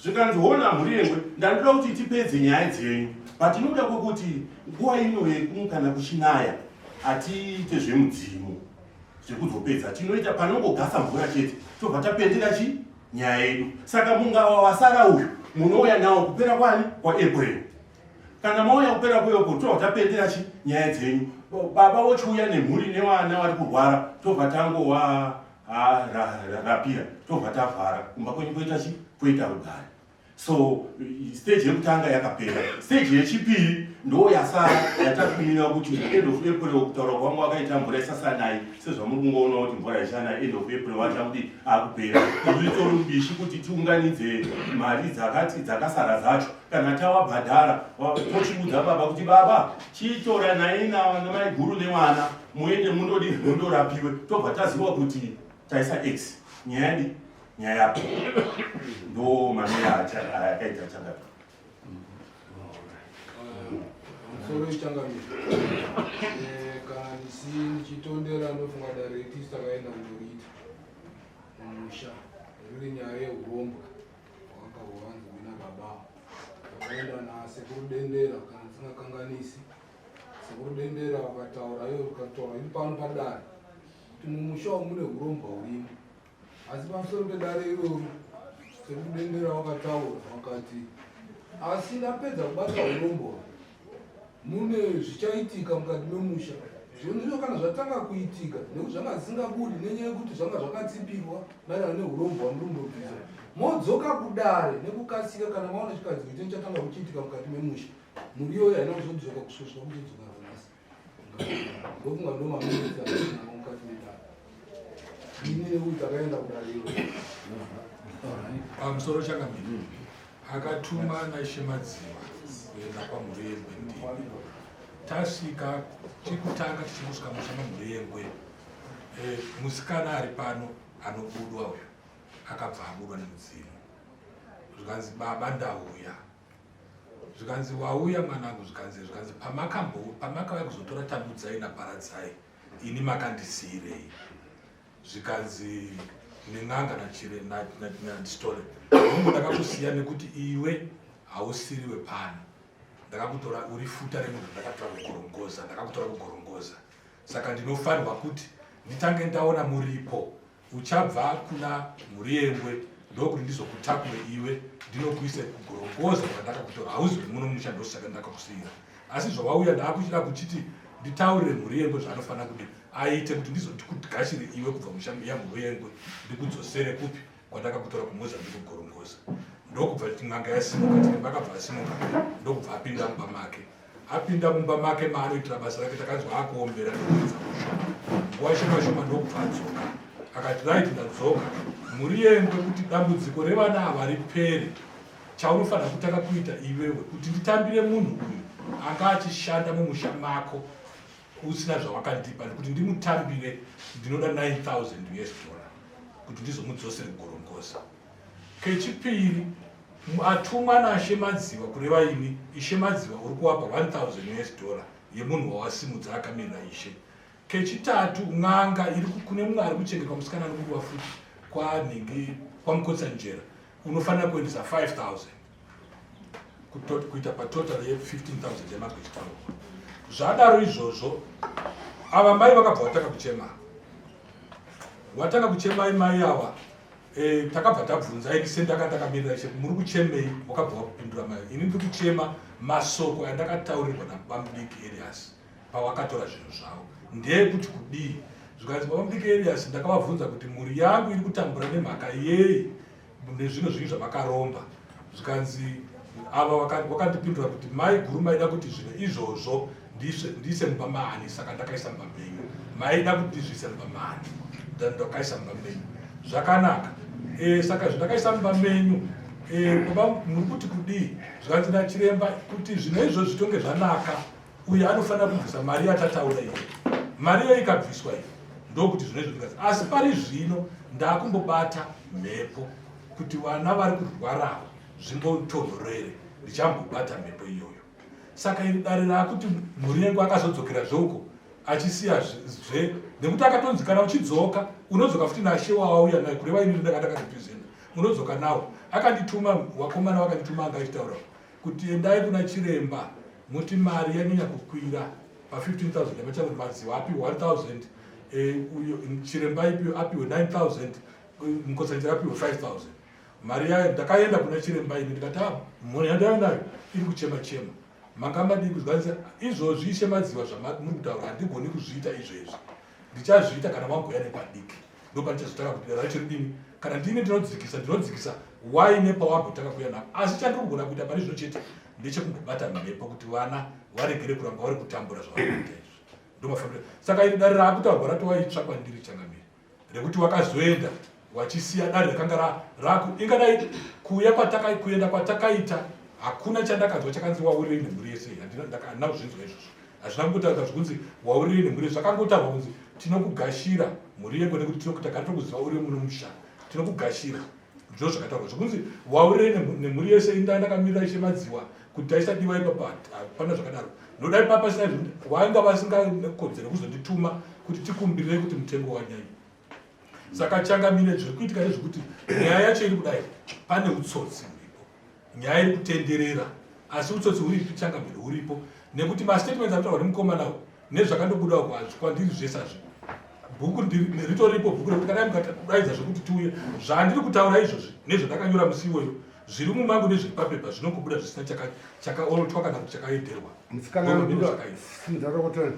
[SPEAKER 6] zvikanzi hona mhuri yengwe ndandoda kuti tipedze nyaya dzenyu but inoda kwekuti nguva ino yekumukana kuchinaya hatiite zvemudzimu zvekuzopedza tinoita panongogasa mvura chete tobva tapendera chi nyaya yedu saka mungawa wasara uyu munouya nawo kupera kwani kwaApril kana mauya kupera kweyoko tobva tapendera chi nyaya dzenyu baba vochiuya nemhuri nevana vari kurwara tobva tangowa rapira tobva tavhara kumba kwenyu koita chi koita rugare so stage yekutanga yakapera stage yechipiri ndo yasara yatakumira kuti end of april kutaura kwangu akaita mvura isasanayi sezvamuri kungoona kuti mvura ichana end of april wachakuti akupera isu titori mubishi kuti tiunganidze mari dzakati dzakasara dzacho kana tawabhadhara tochiudza baba kuti baba chitora naye namaiguru nevana muende mundodi mundorapiwe tobva taziva kuti taisa x nyaya yadi nyaya yako ndo mamira akaita changati
[SPEAKER 8] Musoro ichangamira eh, kana ndisi ndichitondera ndofunga dare retisi takaenda kundoriita mumusha riri nyaya yeurombwa hwakanga hwavanzi hwina baba takaenda nasekuru dendera kana ndisingakanganisi sekuru dendera vakataura iyo rikataura iri pano padare kuti mumusha umu mune urombwa hurimo Asi pamusoro pedare iroro, sekudendera wakataura wakati, asi ndapedza kubata urombwa, mune zvichaitika mukati memusha. Zvinhu izvo kana zvatanga kuitika, nekuti zvanga zvisingabudi nenyaya yekuti zvanga zvakatsipikwa maererano neurombwa hwamuri kumbobvisa, modzoka kudare nekukasika kana maona chikadziko chenyu chatanga kuchiitika mukati memusha. Mhuri iyoyo haina kuzodzoka kusvosva kuzodzoka nhasi. Ndofunga ndo maminitsi atinavo mukati medare. Ini nekuti takaenda kudare iro.
[SPEAKER 9] Pamusoro changamire akatuma naIshe Madziva kuenda kwaMurengwe ndini tasvika chekutanga tichingosvika musha maMurengwe eh, musikana ari pano anobudwa uyu akabva abudwa nemudzimu zvikanzi baba ndauya Zvikanzi wauya mwanangu zvikanzi zvikanzi pamakambo pamakauya kuzotora Tambudzai naParadzai ini makandisiirei zvikanzi nen'anga nachire naNdistole hongu ndakakusiya nekuti iwe hausiri wepano ndakakutora uri futa remunhu ndakatora kugorongoza ndakakutora kugorongoza saka ndinofanirwa kuti nditange ndaona muripo Uchabva kuna Mhuriyengwe ndokuti ndizokutakure iwe ndinokuise kuGorongoza kwandakakutora. Hauzi wemuno musha ndosaka ndakakusiira. Asi zvawauya ndakuchida kuchiti nditaurire Mhuriyengwe zvaanofanira kudi aite kuti ndizokugashire iwe kubva musha yaMhuriyengwe ndikudzosere kupi kwandakakutora kuMozambique kuGorongoza. Ndokubva n'anga yasimuka Chiremba akabva asimuka ndokubva apinda mumba make. Apinda mumba make maanoitira basa rake takanzwa akuombera nekuridza musho. Nguva shoma shoma ndokubva adzoka. Akati right ndadzoka. Muriyengwe kuti dambudziko revana ava ripere. Chaunofanira kutanga kuita iwewe kuti nditambire munhu uyu anga achishanda mumusha mako usina zvawakandipa kuti ndimutambire ndinoda 9000 US dollar kuti ndizomudzosere kugorongoza. Kechipiri, atumwa naShe Madziwa kureva ini, Ishe Madziwa uri kuwapa 1000 US dollar yemunhu wawasimudza akamirira Ishe. Kechitatu n'anga iri kune mumwe ari kuchengetwa musikana ari kudiwa futi kwanhingi kwaMukotsanjera unofanira kuendesa 5000 kuita patotal ye15000 yemagwechitaurwa. Zvadaro izvozvo ava mai vakabva vatanga kuchema. Watanga kuchema mai ava e, takabva tabvunza ini sendaka ndakamirira ishe muri kuchemei wakabva wakupindura mai ini ndiri kuchema masoko andakataurirwa nabamudiki Elias pawakatora zvinhu zvavo ndeyekuti kudii zvikanzi babamudiki Elias ndakavabvunza kuti mhuri yangu iri kutambura nemhaka yei nezvino zvinhu zvamakaromba zvikanzi ava wakandipindura kuti mai guru maida kuti zvinhu izvozvo ndiise mumba maani saka ndakaisa mumba menyu maida kuti ndizviise mumba maani ndakaisa mumba menyu zvakanaka e, saka zvindakaisa mumba menyu e, baba muri kuti kudii zvikanzi nachiremba kuti zvinhu izvozvo zvitonge zvanaka uyo anofanira kubvisa mari yatataura iyo mari iyo ikabviswa iyo ndokuti zvino izvo ndikazi asi pari zvino ndakumbobata mhepo kuti vana vari kurwarawo zvimbotonhorere ndichambobata mhepo iyoyo saka iri dare raakuti mhuri yengu akazodzokera zveuko achisiya zve nekuti akatonzi kana uchidzoka unodzoka futi nashe wawauya naye kureva ini ndanga ndakarepresenta unodzoka nawo akandituma wakomana vakandituma anga achitaura kuti endai kuna chiremba muti mari yanyanya kukwira pa 15000 yamachangoti maziwa apiwe 1000 eh, uyo chiremba ipiwe apiwe 9000 eh, mukotsanjera apiwe 5000 mari yayo ndakaenda kuna chiremba ini ndikati ah, mhuri yandaiva nayo iri kuchema chema manga madii kuzvikwanisa izvozvi ishe madziwa zvamuri kutaura handigoni kuzviita izvezvi ndichazviita kana wangoya nepadiki ndopandichazotanga kuti dara racho ridini kana ndine ndinodzikisa ndinodzikisa why nepawambotanga kuya napo asi chandiri kugona kuita pane zvino chete ndechekungobata mhepo kuti vana varegere kuramba vari kutambura zvavari kuita izvi ndomafambiro saka iri dare raakutaurwa ratova itsva kwandiri changamire rekuti wakazoenda wachisiya dare rakanga raku ingadai kuuya kwataka kuenda kwatakaita hakuna chandakanzwa chakanzi waurirei nemhuri yese handina kuzvinzwa izvozvo hazvina kungotaurika zvekunzi waurirei nemhuri zvakangotaurwa kunzi tinokugashira mhuri yeko nekuti tinokutagara tokuziva uri muno musha tinokugashira ndizvo zvakataurwa zvekunzi waurirei nemhuri yese inda ndakamirira ishe madziwa kuti taisadiwa ipapa hapana zvakadaro nodai papa sina vainga vasingakodzere kuzondituma kuti tikumbirire kuti mutengo wanyanya saka changamire zviri kuitika ndezvekuti nyaya yacho iri kudai pane utsotsi huripo nyaya iri kutenderera asi utsotsi huripi changamire huripo nekuti mastatements anotaurwa nemukomana uyu nezvakandobuda uko hazvi kwandiri zvese hazvi bhuku ritoripo bhuku rekuti kana mukadaidza zvekuti tiuye zvandiri kutaura izvozvi nezvandakanyora musi iwoyo zviri mumangu nezviri papepa zvinongobuda zvisina chakaolotwa kana kuti chakaederwa
[SPEAKER 7] musikana anobuda simudza rokotoni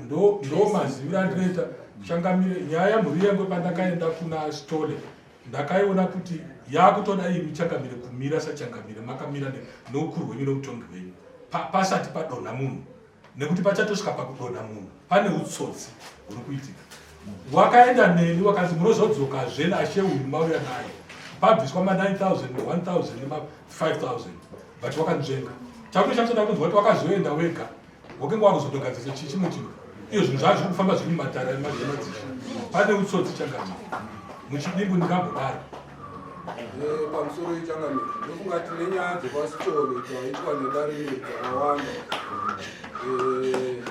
[SPEAKER 9] ndo maziviro andinoita changamire nyaya yamhuri yangu pandakaenda kuna stole ndakaiona kuti yakutoda imi changamire kumira sachangamire makamira neukuru hwenyu neutongi hwenyu pasati padonha munhu nekuti pachatosvika pakudonha munhu pane utsotsi huri kuitika wakaenda neni wakanzi munozodzokazve nashe uyu mauya naye pabviswa ma 9000 1000 nema 5000 but wakanzvenga chakutoshamisa ndakunzwa kuti wakazoenda wega wakenge wakuzotogadzirisa chii chimwe chinhu iyo zvinhu zvaa zviri kufamba zviri mumatara emadzishe pane utsotsi changamire muchidimbu ndingambodaro
[SPEAKER 8] eh, pamusoro yechangamire ndofunga tine nyaya dzepasitoro dzaitwa nedare iri dzakawanda eh,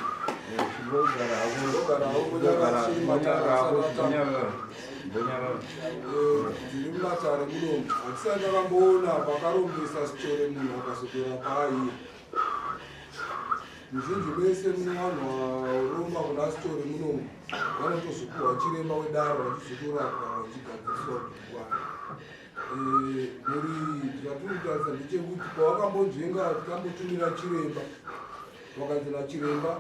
[SPEAKER 8] dziri mumatare munomu hatisati takamboona pakarombesa sitore munhu akazopera paaiye Muzhinji mese mune vanhu varomba kuna story munomu vanotozopuhwa chiremba wedaro vachizotorapwa vachigadziriswa kugwana. Eh, mhuri chatiri kutarisa ndechekuti pawakambonzvenga tikambotumira chiremba wakanzi nachiremba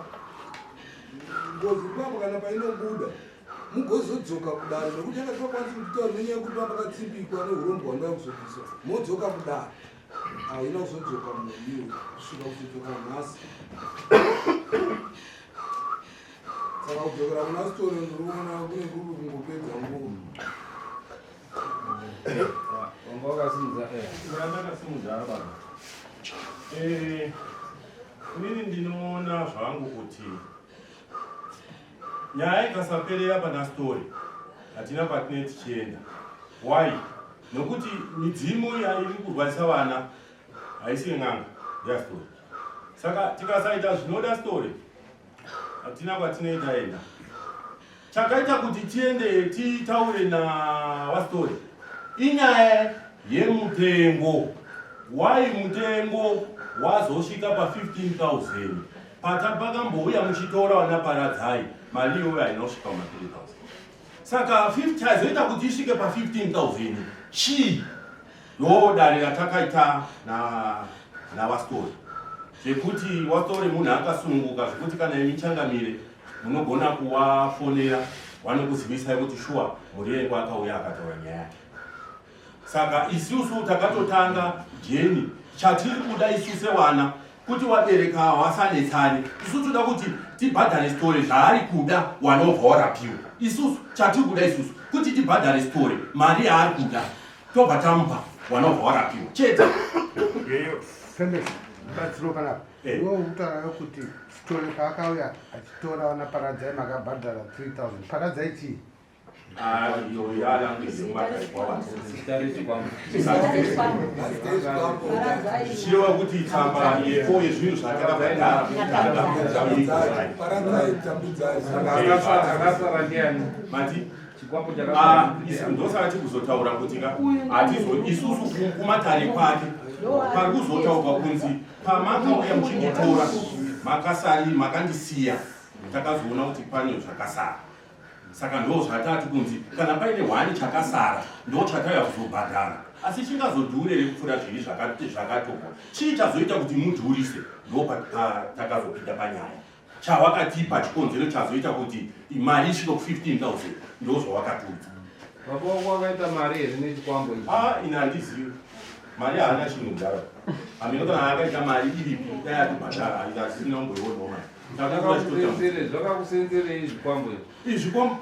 [SPEAKER 8] ngozi ipapo kana painobuda mugozodzoka kudare nekuti yanga tisakwanisi kutitaura nenyaya yekuti pambakatsimbikwa neurombwa hwandauya kuzobviswa modzoka kudare haina kuzodzoka munhu kusvika kuzodzoka nhasi saka kudzokera kuna sitore ndiriona kune kuri kungopedza nguva
[SPEAKER 4] wanga wakasimudza eh. Kuramba akasimudza baba eh, inini ndinoona zvangu kuti nyaya ikasaperera pana story hatina kwatine tichienda why nokuti midzimu iri kurwarisa vana haisi yen'anga ndeyastory.
[SPEAKER 6] Saka tikasaita zvinoda story hatina kwatinoita enda. Chakaita kuti tiende titaure nawastory inyaya yemutengo. Why mutengo wazosvika pa 15000 patapakambouya muchitora vana Paradzai mari iyoyo haina kusvika kuma 3000. Saka 50 chazoita kuti isvike pa 15000 chii? Ndo dare ratakaita na naVaStore zvekuti waStore munhu akasununguka zvekuti kana imi changamire munogona kuwafonera wanokuzivisai kuti shuwa Murengwa akauya akataura nyaya yake. Saka isusu takatotanga jeni chatiri kuda isu sewana kuti wabereka wasanetsane isu toda kuti tibhadhare story zvaari kuda wanobva warapiwa isusu chatiri kuda isusu kuti tibhadhare story mari yaari kuda tobva tamupa wanobva warapiwa chete.
[SPEAKER 7] Felix, batsiro panapa. Eh. Iwe ukutaura kuti Sithole paakauya achitora vana Paradzai makabhadhara 3000. Paradzai chii?
[SPEAKER 6] Ah, iyo yalanguage yemumatare zvichireva kuti tsamba yeko yezvinhu zvatakabhadhara mati Ah, ndosaka tikuzotaura kuti ka hatizo isusu kumatare kwake pari kuzotaurwa kunzi pamakauya muchinditora makasari makandisiya takazoona kuti pane zvakasara saka ndo zvatati kunzi kana paine hwani chakasara ndo chatauya kuzobhadhara asi chingazodhure here kupfuura zviri zvakatogwa chii chazoita kuti mudhurise ndo patakazopinda panyaya Chawakatipa chikonzero chazoita kuti mari isvike ku 15000 ndozvawakatiudza.
[SPEAKER 8] Baba wako wakaita mari here nechikwambo ichi?
[SPEAKER 6] Ah, ini handizivi. Mari haana chinhu kudaro. Hameno kana akaita mari iripi dai atobhadhara asina kumboionawo mari.
[SPEAKER 8] Zvakakusenzere, zvakakusenzerei zvikwambo izvi?
[SPEAKER 6] Izvi zvikwambo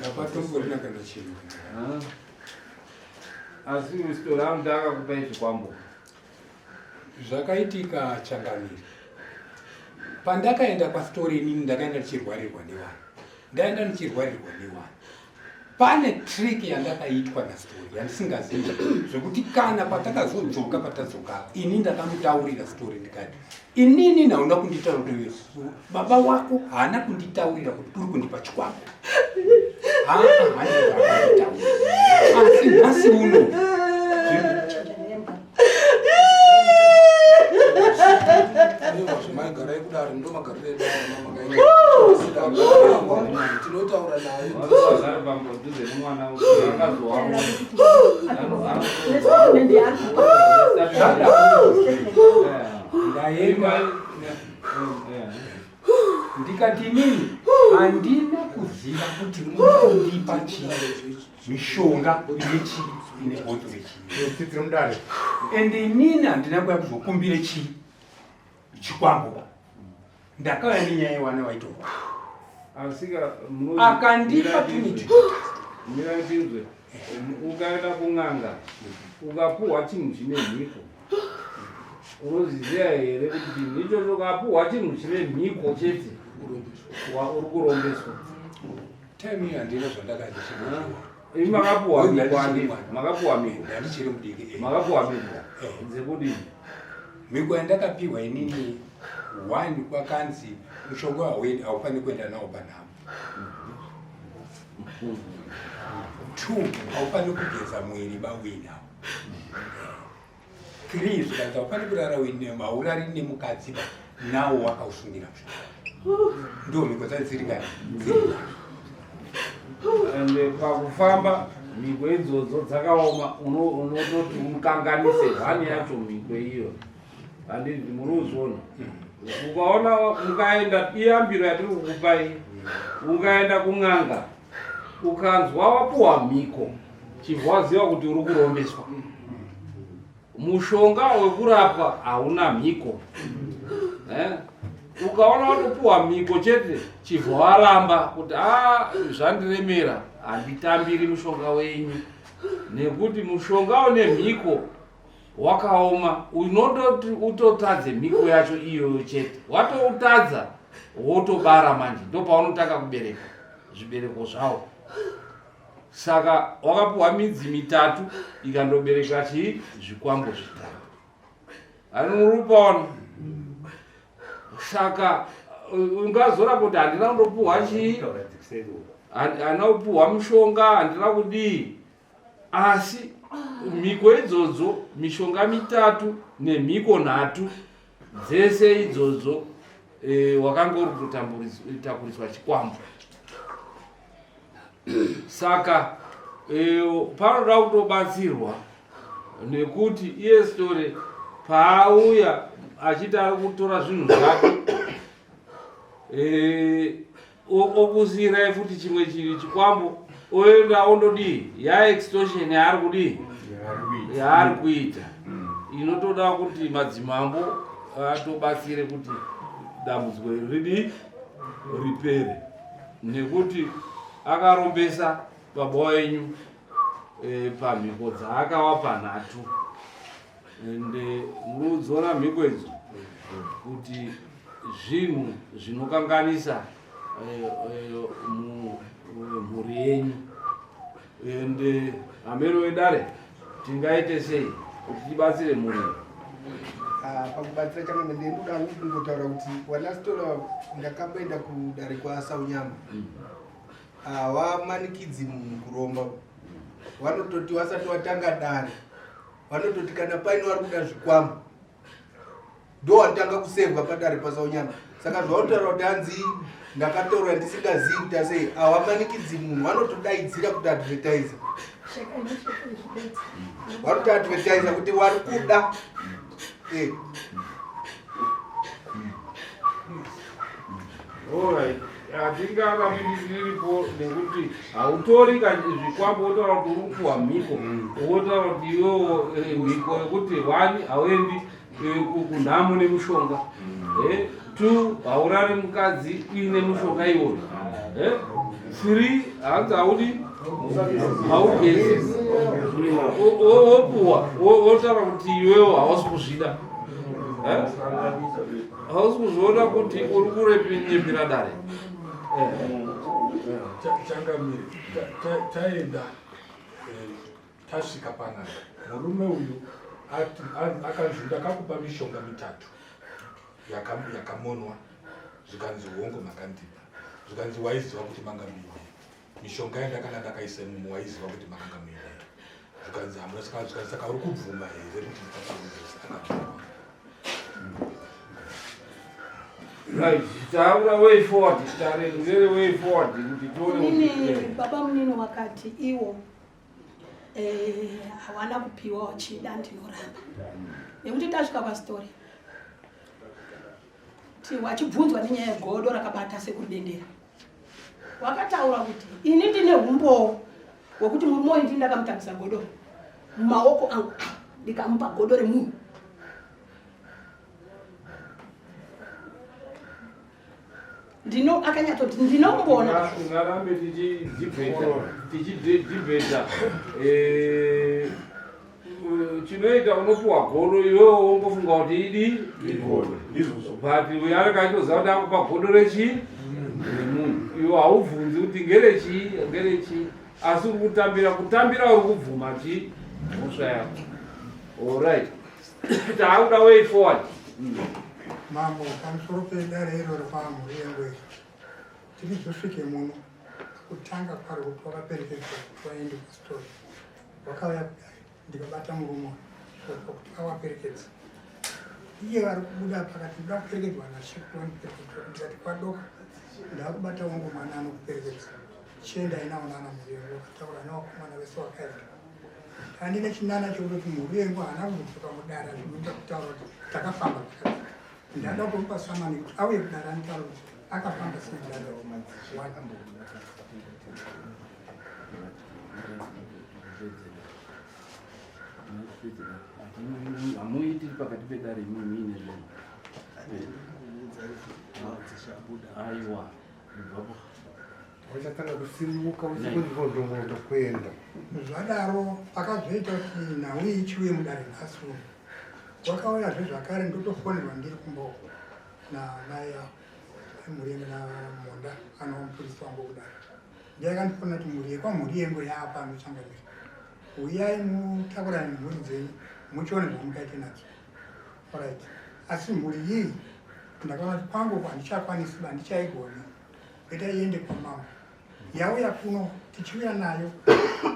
[SPEAKER 1] hapatomborina kana chinhu.
[SPEAKER 8] Ah. Asi usitori anoda akakupai zvikwambo.
[SPEAKER 1] Zvakaitika changamire. Pandakaenda kwaSitore inini ndakaenda ndichirwarirwa nevana. Ndaenda ndichirwarirwa nevana. Pane trick yandakaitwa naSitore yandisingazivi zvekuti kana patakazodzoka patadzoka ini ndakamutaurira Sitore ndikati inini hauna kunditaurira baba wako haana kunditaurira kuti uri kundipa chikwambo. Haa haana kunditaurira. Asi nhasi uno
[SPEAKER 2] Garai kudaro ndo magariro edu tinotaura naye
[SPEAKER 1] ndaenda ndikati inini handina kuziva kuti mukundipa chii mishonga ine chii ine botso rechii
[SPEAKER 7] mudare
[SPEAKER 1] and inini handina kuya kuzokumbire chii chikwambo ba ndakauya nenyaya yewana waitorwa akandipa tuniti
[SPEAKER 8] miratinzwe ukaenda kun'anga ukapuhwa chinhu chine mhiko unozviziva here kuti chinhu ichocho ukapuhwa chinhu chine mhiko chete uri kurombeswa
[SPEAKER 1] Time iyo handina zvandakaita.
[SPEAKER 8] Imi makapuwa miko handiti? Makapuwa miko.
[SPEAKER 1] Ndandichiri mudiki. Eh.
[SPEAKER 8] Makapuwa miko.
[SPEAKER 1] Eh.
[SPEAKER 8] Dzekudini?
[SPEAKER 1] Miko yandakapiwa inini one kwakanzi mushonga hauendi haufaniri kuenda nawo panhamo. Two haufaniri kugeza mwiri ba uinawo. Three zvikanzi haufaniri kurara uine haurari nemukadzi ba nawo wakausungira mushonga. Ndo mhiko dzacho dziri ngani? Dziri
[SPEAKER 8] And pakufamba mhiko idzodzo dzakaoma unototi ukanganise hwani yacho mhiko iyo handiti muri kuzviona ukaona ukaenda iyambiro yatiri kukupai ukaenda kun'anga ukanzwa wapuwa mhiko chibva waziva kuti uri kurombeswa mushonga wekurapwa hauna mhiko eh? ukaona watopuwa mhiko chete chibva waramba kuti a ah, zvandiremera handitambiri mushonga wenyu nekuti mushonga une mhiko wakaoma unototi utotadze mhiko yacho iyoyo chete watoutadza wotobara manje ndopaunotanga kubereka zvibereko zvawo saka wakapuhwa midzi mitatu ikandobereka chii zvikwambo zvitatu anorupaona
[SPEAKER 10] Saka ungazora kuti handina kundopuhwa chii, handina kupuhwa mushonga, handina kudii, asi mhiko idzodzo, mishonga mitatu nemhiko nhatu dzese idzodzo, wakanga uri kutotakuriswa chikwambo. Saka panoda kutobatsirwa nekuti iye Sitore paauya achiti ari kutora zvinhu zvake, okusiyirai futi chimwe chiri chikwambo, oenda ondodii, yaextortion yaari kudii, yaari kuita, inotoda kuti madzimambo atobatsire kuti dambudziko iri ridi ripere, nekuti akarombesa baba wenyu pamhiko dzaakawapa nhatu. Ende munodziona mhiko idzo kuti zvinhu zvinokanganisa mhuri yenyu. Ende hameno wedare, tingaite sei kuti tibatsire mhuri?
[SPEAKER 2] Pakubatsira changamire, ndinoda kungotaura kuti wanaSitora ndakamboenda kudare kwaSaunyama. Hawamanikidzi munhu kuromba. Vanototi vasati watanga dare, vanototi kana paine vari kuda zvikwambo, ndo wanotanga kusevwa padare paSaunyama. Saka zvaunotaura kuti hanzi ndakataura ndisingazivi kuti asei, hawamanikidzi munhu, vanotodaidzira kuti advertise, vanotoadvertisa kuti wari kuda.
[SPEAKER 10] Alright, hatingarambi tiripo nekuti hautori zvikwambo wotaura kuti uri kupuhwa mhiko, wotaura kuti iwewo mhiko yekuti one, hauendi kunhamo nemushonga, two, haurari mukadzi uine mushonga iwoyo, three, hanzi haudi, haugezi, wopuwa, wotaura kuti iwewo hausi kuzvida, hausi kuzviona kuti uri kurepinyepera dare.
[SPEAKER 9] Changamire, taenda, tasvika panapa, murume uyu akanzi ndakakupa mishonga mitatu yakamonwa. Zvikanzi hongu, makandipa. Zvikanzi waiziva kuti manga muine mishonga yandakanga ndakaisa imomo? Waiziva kuti makanga muine? Zvikanzi hamuna. Saka zvikanzi saka uri kubvuma here kuti ndakakuudza? Akabvuma.
[SPEAKER 10] Right, taura way forward, tare ndere way forward kuti tione.
[SPEAKER 5] Inini baba munini wakati iwo hawana kupiwa wachida, ndinoramba nekuti tasvika paSitori ti wachibvunzwa nenyaya yegodo rakabata sekudendera, wakataura kuti ini ndine umbowo wekuti murume uyu ndini ndakamutambisa godo mumaoko angu, ndikamupa godo remunhu. Ndino akanyatsoti ndinombona.
[SPEAKER 10] Ungarambe tichidhibheta chinoita unopuwa godo, iwewo wongofunga kuti idi igodo, but uyo anenge achitoziva kuti akupa godo rechii, remunhu. Iwe haubvunzi kuti ngerechii, ngerechii, asi uri kutambira, kutambira uri kubvuma chii, mhosva yako. Alright, taakuda way forward.
[SPEAKER 11] Mambo, pamusoro pedare iroro kwaMurengwe, tirizosvike muno kutanga kwaro kuti wakaperekedzwa kuti waende kuSitori, wakauya kudare, ndikabata murume shoko kuti awaperekedza. Iye vari kubuda pakati, ndoda kuperekedzwa nasekuru, vandiperekedzwa. Ndikati kwadoka ndakubata wangu mwana anokuperekedza, chiendai nawo nana Murengo. Wakataura nevakomana vese wakaenda. Handine chinana chekutoti Murengo haana kuzodzoka mudare zvinoita kutaura kuti takafamba zvakadai. Ndada kumupa samani kuti auye kudare anitaura kuti akafamba sei mudare. One.
[SPEAKER 10] Hamuitiri pakati pedare imimi muine zvinhu. Aiwa, ibvapo.
[SPEAKER 7] Uchatanga kusimuka uchikunzvondongondo kuenda.
[SPEAKER 11] Zvadaro, pakazoita kuti nhau iyi ichiuye mudare nhasi uno, wakauyazve zvakare, ndotofonerwa ndiri kumboko namai avo emhuri naMonda anova mupurisi wangu kudare. Ndiye akandifonera kuti mhuri yekwamhuri yengo yaapa anochangamira, uyai mutakurane nemhuri dzenyu muchione zvamungaite nadzo. Alright, asi mhuri iyi Ndakaona kuti kwangu uku handichakwanisi ba handichaigoni. Reta iende kwamambo. Yauya kuno tichiuya nayo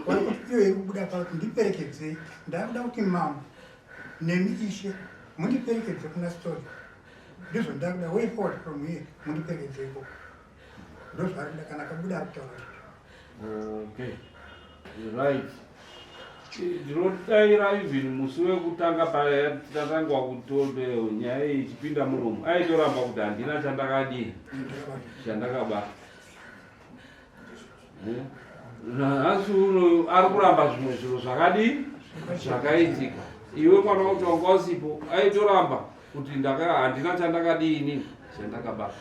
[SPEAKER 11] vari kuti iyo iri kubuda pakuti ndiperekedzei. Ndakuda kuti mambo nemi ishe mundiperekedze kuna Story. Ndizvo ndakuda way forward from here mundiperekedze ikoko. Ndozvaari kuda kana akabuda ari kutaura izvozvo.
[SPEAKER 10] Okay. Right. Ndinodaira even musi wekutanga patatangwa kutobe nyaya iyi ichipinda muromo aitoramba kuti handina chandakadii chandakabata. Eh? Nhasi uno ari kuramba zvimwe zviro zvakadii zvakaitika. Iwe mwana wacho wanga usipo aitoramba kuti handina chandakadii chandakabata.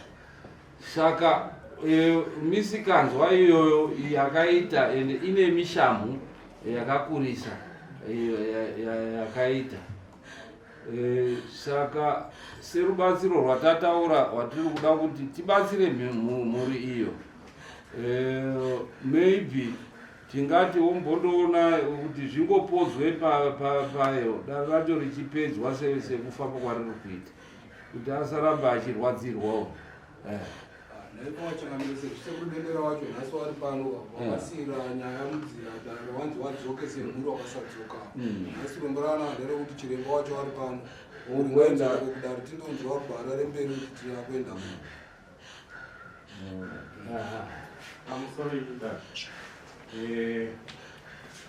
[SPEAKER 10] Saka e, misikanzwa iyoyo yakaita ende ine mishamhu yakakurisa yakaita e, saka serubatsiro rwatataura rwatiri kuda kuti tibatsire mhuri iyo e, maybe tingati wombondoona kuti zvingopodzwe payo dare racho richipedzwa sekufamba kwariri kuita kuti asaramba achirwadzirwawo eh.
[SPEAKER 8] Naiko wachangamire sekuru Dendera wacho nhasi wari pano wakasiira nyaya munzira dare wanzi wadzoke semhuri wakasadzoka. Nhasi rombo raana nderekuti chiremba wacho wari pano.
[SPEAKER 10] Wokuenda
[SPEAKER 8] kudare tindonzwa gwara remberi kuti tirakuenda kuno.
[SPEAKER 4] Pamusoro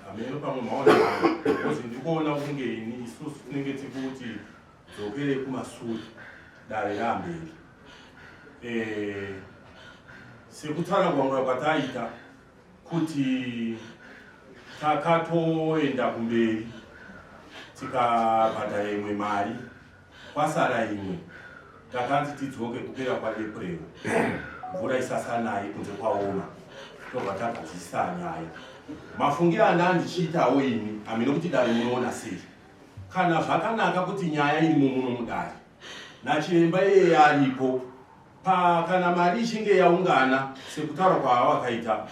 [SPEAKER 4] hameno pamwe maona because ndikuona kunge ini isusu tinenge tikuti dzokere kumasure dare ramberi sekutsanangura kwataita kuti takatoenda kumberi tikabhadhara imwe mari kwasara imwe takanzi tidzoke kupera kwaApril mvura isasanayi kunze kwaoma tobva tagadzisa nyaya. Mafungiro anda ndichiitawo ini hameno kuti dare munoona sei kana zvakanaka kuti nyaya irimo muno mudare nachiremba iyeye aripo pa kana mari ichinge yaungana sekutaura kwaavakaita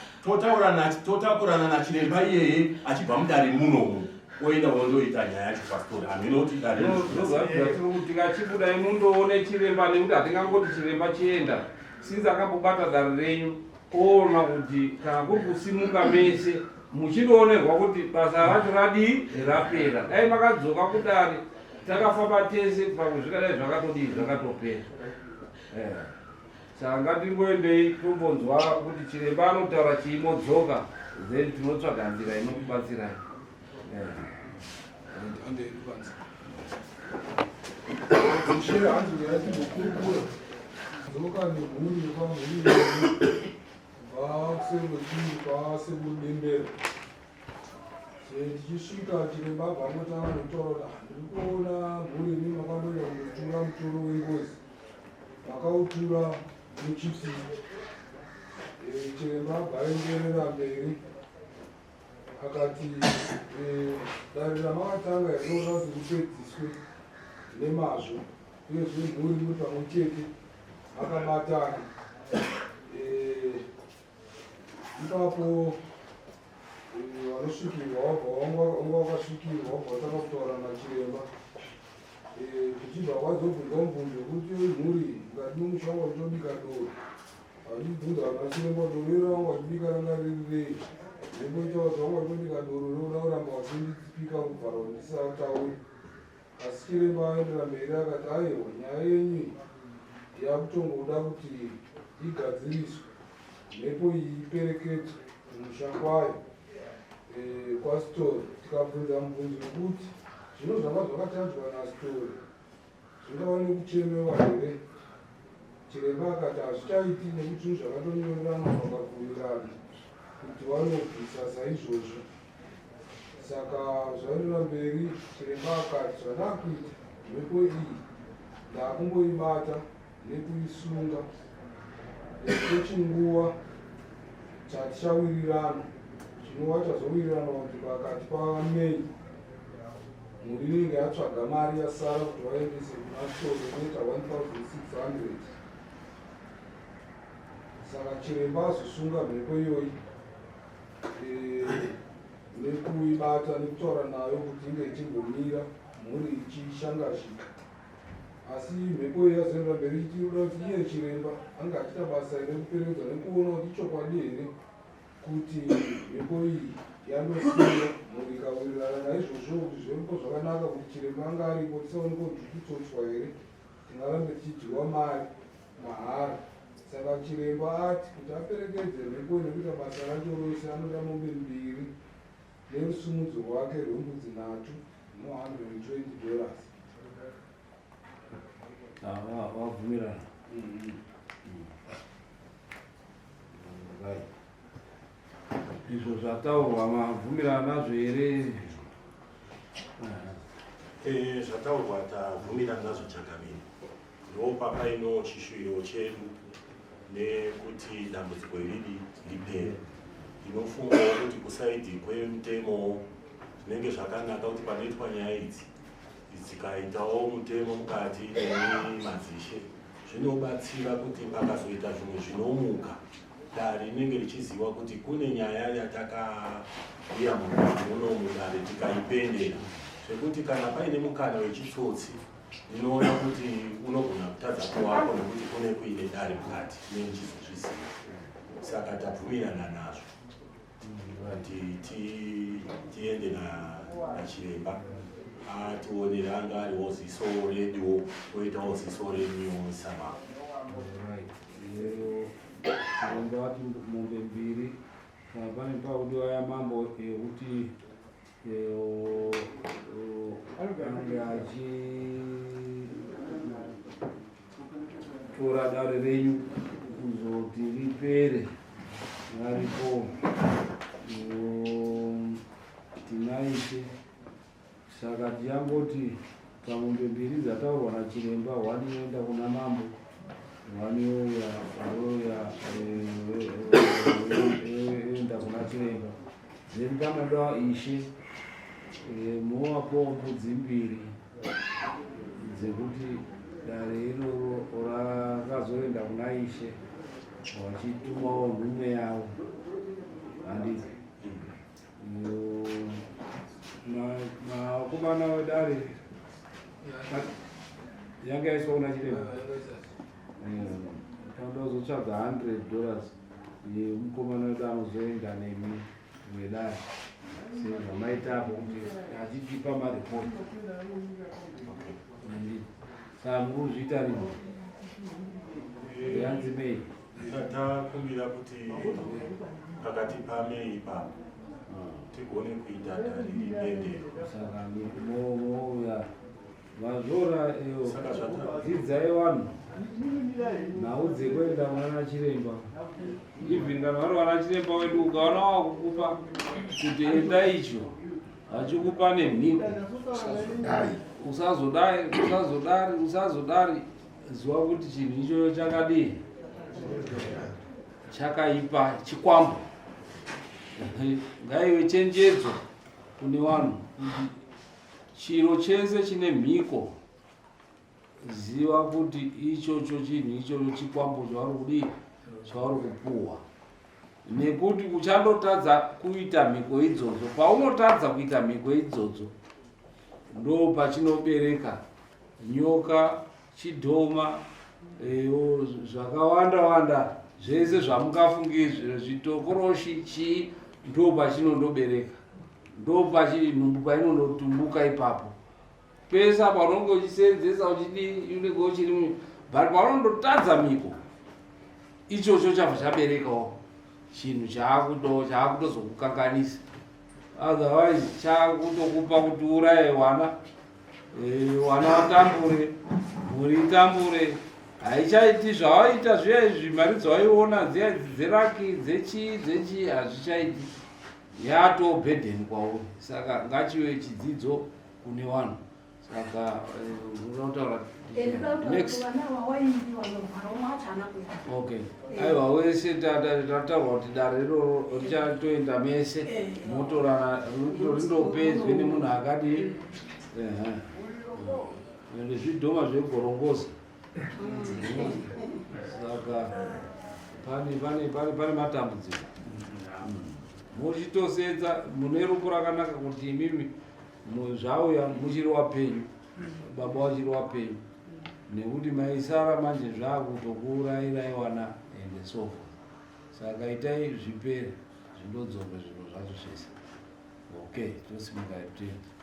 [SPEAKER 4] totakurana nachiremba iyeye achibva mudare munomu oenda wondoita nyaya yacho pastori hameno kuti dare
[SPEAKER 10] ndozvatiri tikachibuda mundoone chiremba nekuti hatingangoti chiremba chienda since akambobata dare renyu oona kuti kana kuri kusimuka mese muchindoonerwa kuti basa racho radii rapera dai makadzoka kudare takafamba tese pamwe zvikadai zvakatodii zvakatopera. Saka ngatingoendei tombonzwa kuti chiremba anotaura chii modzoka then tinotsvaga nzira inokubatsirai.
[SPEAKER 8] Ishe hanzi uyai timbokurukura dzoka nemhuri yekwamhuri kubva kuseri kwechii kwasekuru Dendera. Tichisvika chiremba abva angotanga nekutaura kuti ndiri kuona mhuri imi makamboenda kundotura mutoro wengozi makautura muchiti. Chiremba abva aenderera mberi akati dare ramakatanga rinoda kuti ripedziswe nemazvo uyezve mhuri muri pamwe chete makabatana. Ipapo vanosvikirwa wabva wanga wakasvikirwa wabva watanga kutaura nachiremba. Kuchibva kwazobvunzwa mubvunzo wekuti mhuri mukati memusha wanga uchitobika doro vachibvunza vana chiremba doro iro vanga vachibika ranga riri rei mhepo ichitaura kuti vanga vachitobika doro rekuda kuramba vachinditsipika kuvhara kuti ndisatauri. Asi chiremba aendera mberi akati aiwa nyaya yenyu iyi yakutongoda kuti igadziriswe mhepo iyi iperekedzwe kumusha kwayo kwaSitori. Tikabvunza mubvunzo wekuti zvino zvanga zvakatadzwa naSitori zvingava nekuchemewa here? Chiremba akati hazvichaiti nekuti zvinhu zvakatonyorerana vakabvumirana kuti vanobvisa saizvozvo. Saka zvaendera mberi chiremba akati zvandakuita mhepo iyi ndakumboibata nekuisunga kwechinguva chatichawirirana chinova chazowirirana kuti pakati paMay mhuri inenge yatsvaga mari yasara kuti vaendese kuna Sitole inoita 1600. Saka chiremba azosunga mhepo iyoyi nekuibata nekutaura nayo kuti inge ichimbomira mhuri ichishangazhika. Asi mhepo iyi yazoenda mberi ichiti inoda kuti iye chiremba ange achiita basa iri rekuperekedza nekuona kuti ichokwadi here kuti mhepo iyi yandosiiwa mhuri ikawirirana naizvozvo kuti zviripo zvakanaka kuti chiremba anga aripo tisaonekwa kuti tiri kutsotswa here tingarambe tichidyiwa mari mahara saka chiremba ati kuti aperekedze mhepo nekuita basa racho rose anoda mombe mbiri nerusumudzo rwake rwembudzi nhatu no 120 dollars
[SPEAKER 10] Wabvumirana. Izvo zvataurwa mabvumirana nazvo here?
[SPEAKER 6] Eh, zvataurwa tabvumirana nazvo changamire. Ndopapaino chishuviro chedu nekuti dambudziko iridi ripere. Ndinofungawo kuti kusaidhi kwemutemo zvinenge zvakanaka kuti panoitwa nyaya idzi dzikaitawo mutemo mukati nemi madzishe zvinobatsira kuti pakazoita zvimwe zvinomuka dare rinenge richiziva kuti kune nyaya yatakauya muno mudare tikaipendera zvekuti kana paine mukana wechitsotsi ndinoona kuti unogona kutadza kuwapo nekuti kune kuine dare mukati nenichizozviziva saka tabvumirana nazvo kuti tiende nachiremba ationere anga ariwo ziso reduwo oitawo ziso renyuwo samao
[SPEAKER 10] chiremba vati mombe mbiri kana pane pakudiwa yamambo yekuti ange achitora dare renyu kuzoti ripere varipo tinaishe saka tichangoti pamombe mbiri dzataurwa nachiremba one yoenda kuna mambo one youya youya yoenda kuna chiremba then panoda ishe eh, movapowo mbudzi mbiri dzekuti dare iroro rakazoenda kuna ishe vachitumawo nhume yavo handiti makomana wedare yanga yaiswa kuna chiremba tanoda kuzotsvaga 100 dollars yemukomana wedu anozoenda nemi wedare sezvamaita apo kuti achitipa maripoti saka muri kuzviita rini yanzi mei
[SPEAKER 6] Takumbira kuti pakati pamei ipapo tigone kuita dare ribendero.
[SPEAKER 10] Saka mouya mazvora iyo dzidzai vanhu nhau dzekuenda kunana chiremba even kana vari vana chiremba wedu ukaona wakukupa kuti enda icho vachikupa nemhiko usazodai usazodari usazodari Ziva kuti chinhu ichocho chakadii, chakaipa, chikwambo. Ngaive chenjedzo kune vanhu kuti chiro chese chine mhiko, ziva kuti ichocho chinhu ichocho chikwambo chavari kudii, chavari kupuhwa nekuti uchandotadza kuita mhiko idzodzo. Paunotadza kuita mhiko idzodzo ndo pachinobereka nyoka chidhoma eh, zvakawanda wanda zvese zvamungafungi zvitokoroshi chii ndo pachinondobereka ndo pachinhumbu painondotumbuka ipapo pese apa unonge uchiseenzesa uchidii unenge uchiri but paunondotadza miko ichocho chabva chaberekawo chinhu chaakutozokukanganisa otherwise chakutokupa kuti uraye wana eh, wana watambure mhuri itambure haichaiti zvawaiita zviya izvi mari dzawaiona dziya idzi dzeraki dzechii dzechii hazvichaiti yatoo bhedheni kwauri saka ngachive chidzidzo kune vanhu saka eh, unotaura next okay aiwa wese tataurwa kuti dare iroro richatoenda mese eh. motorana rindopedzwe nemunhu akadii ende zvidhoma zvegorongoza saka pane pane pane pane matambudziko muchitosenza mune rupo rakanaka kuti imimi zvauya muchiri wapenyu baba wachiri wapenyu Nekuti maisara manje zvakutokuurayirai wana and so forth. Saka itai zvipere zvindodzoke zvinhu zvacho zvese. Okay, tosimuka tete.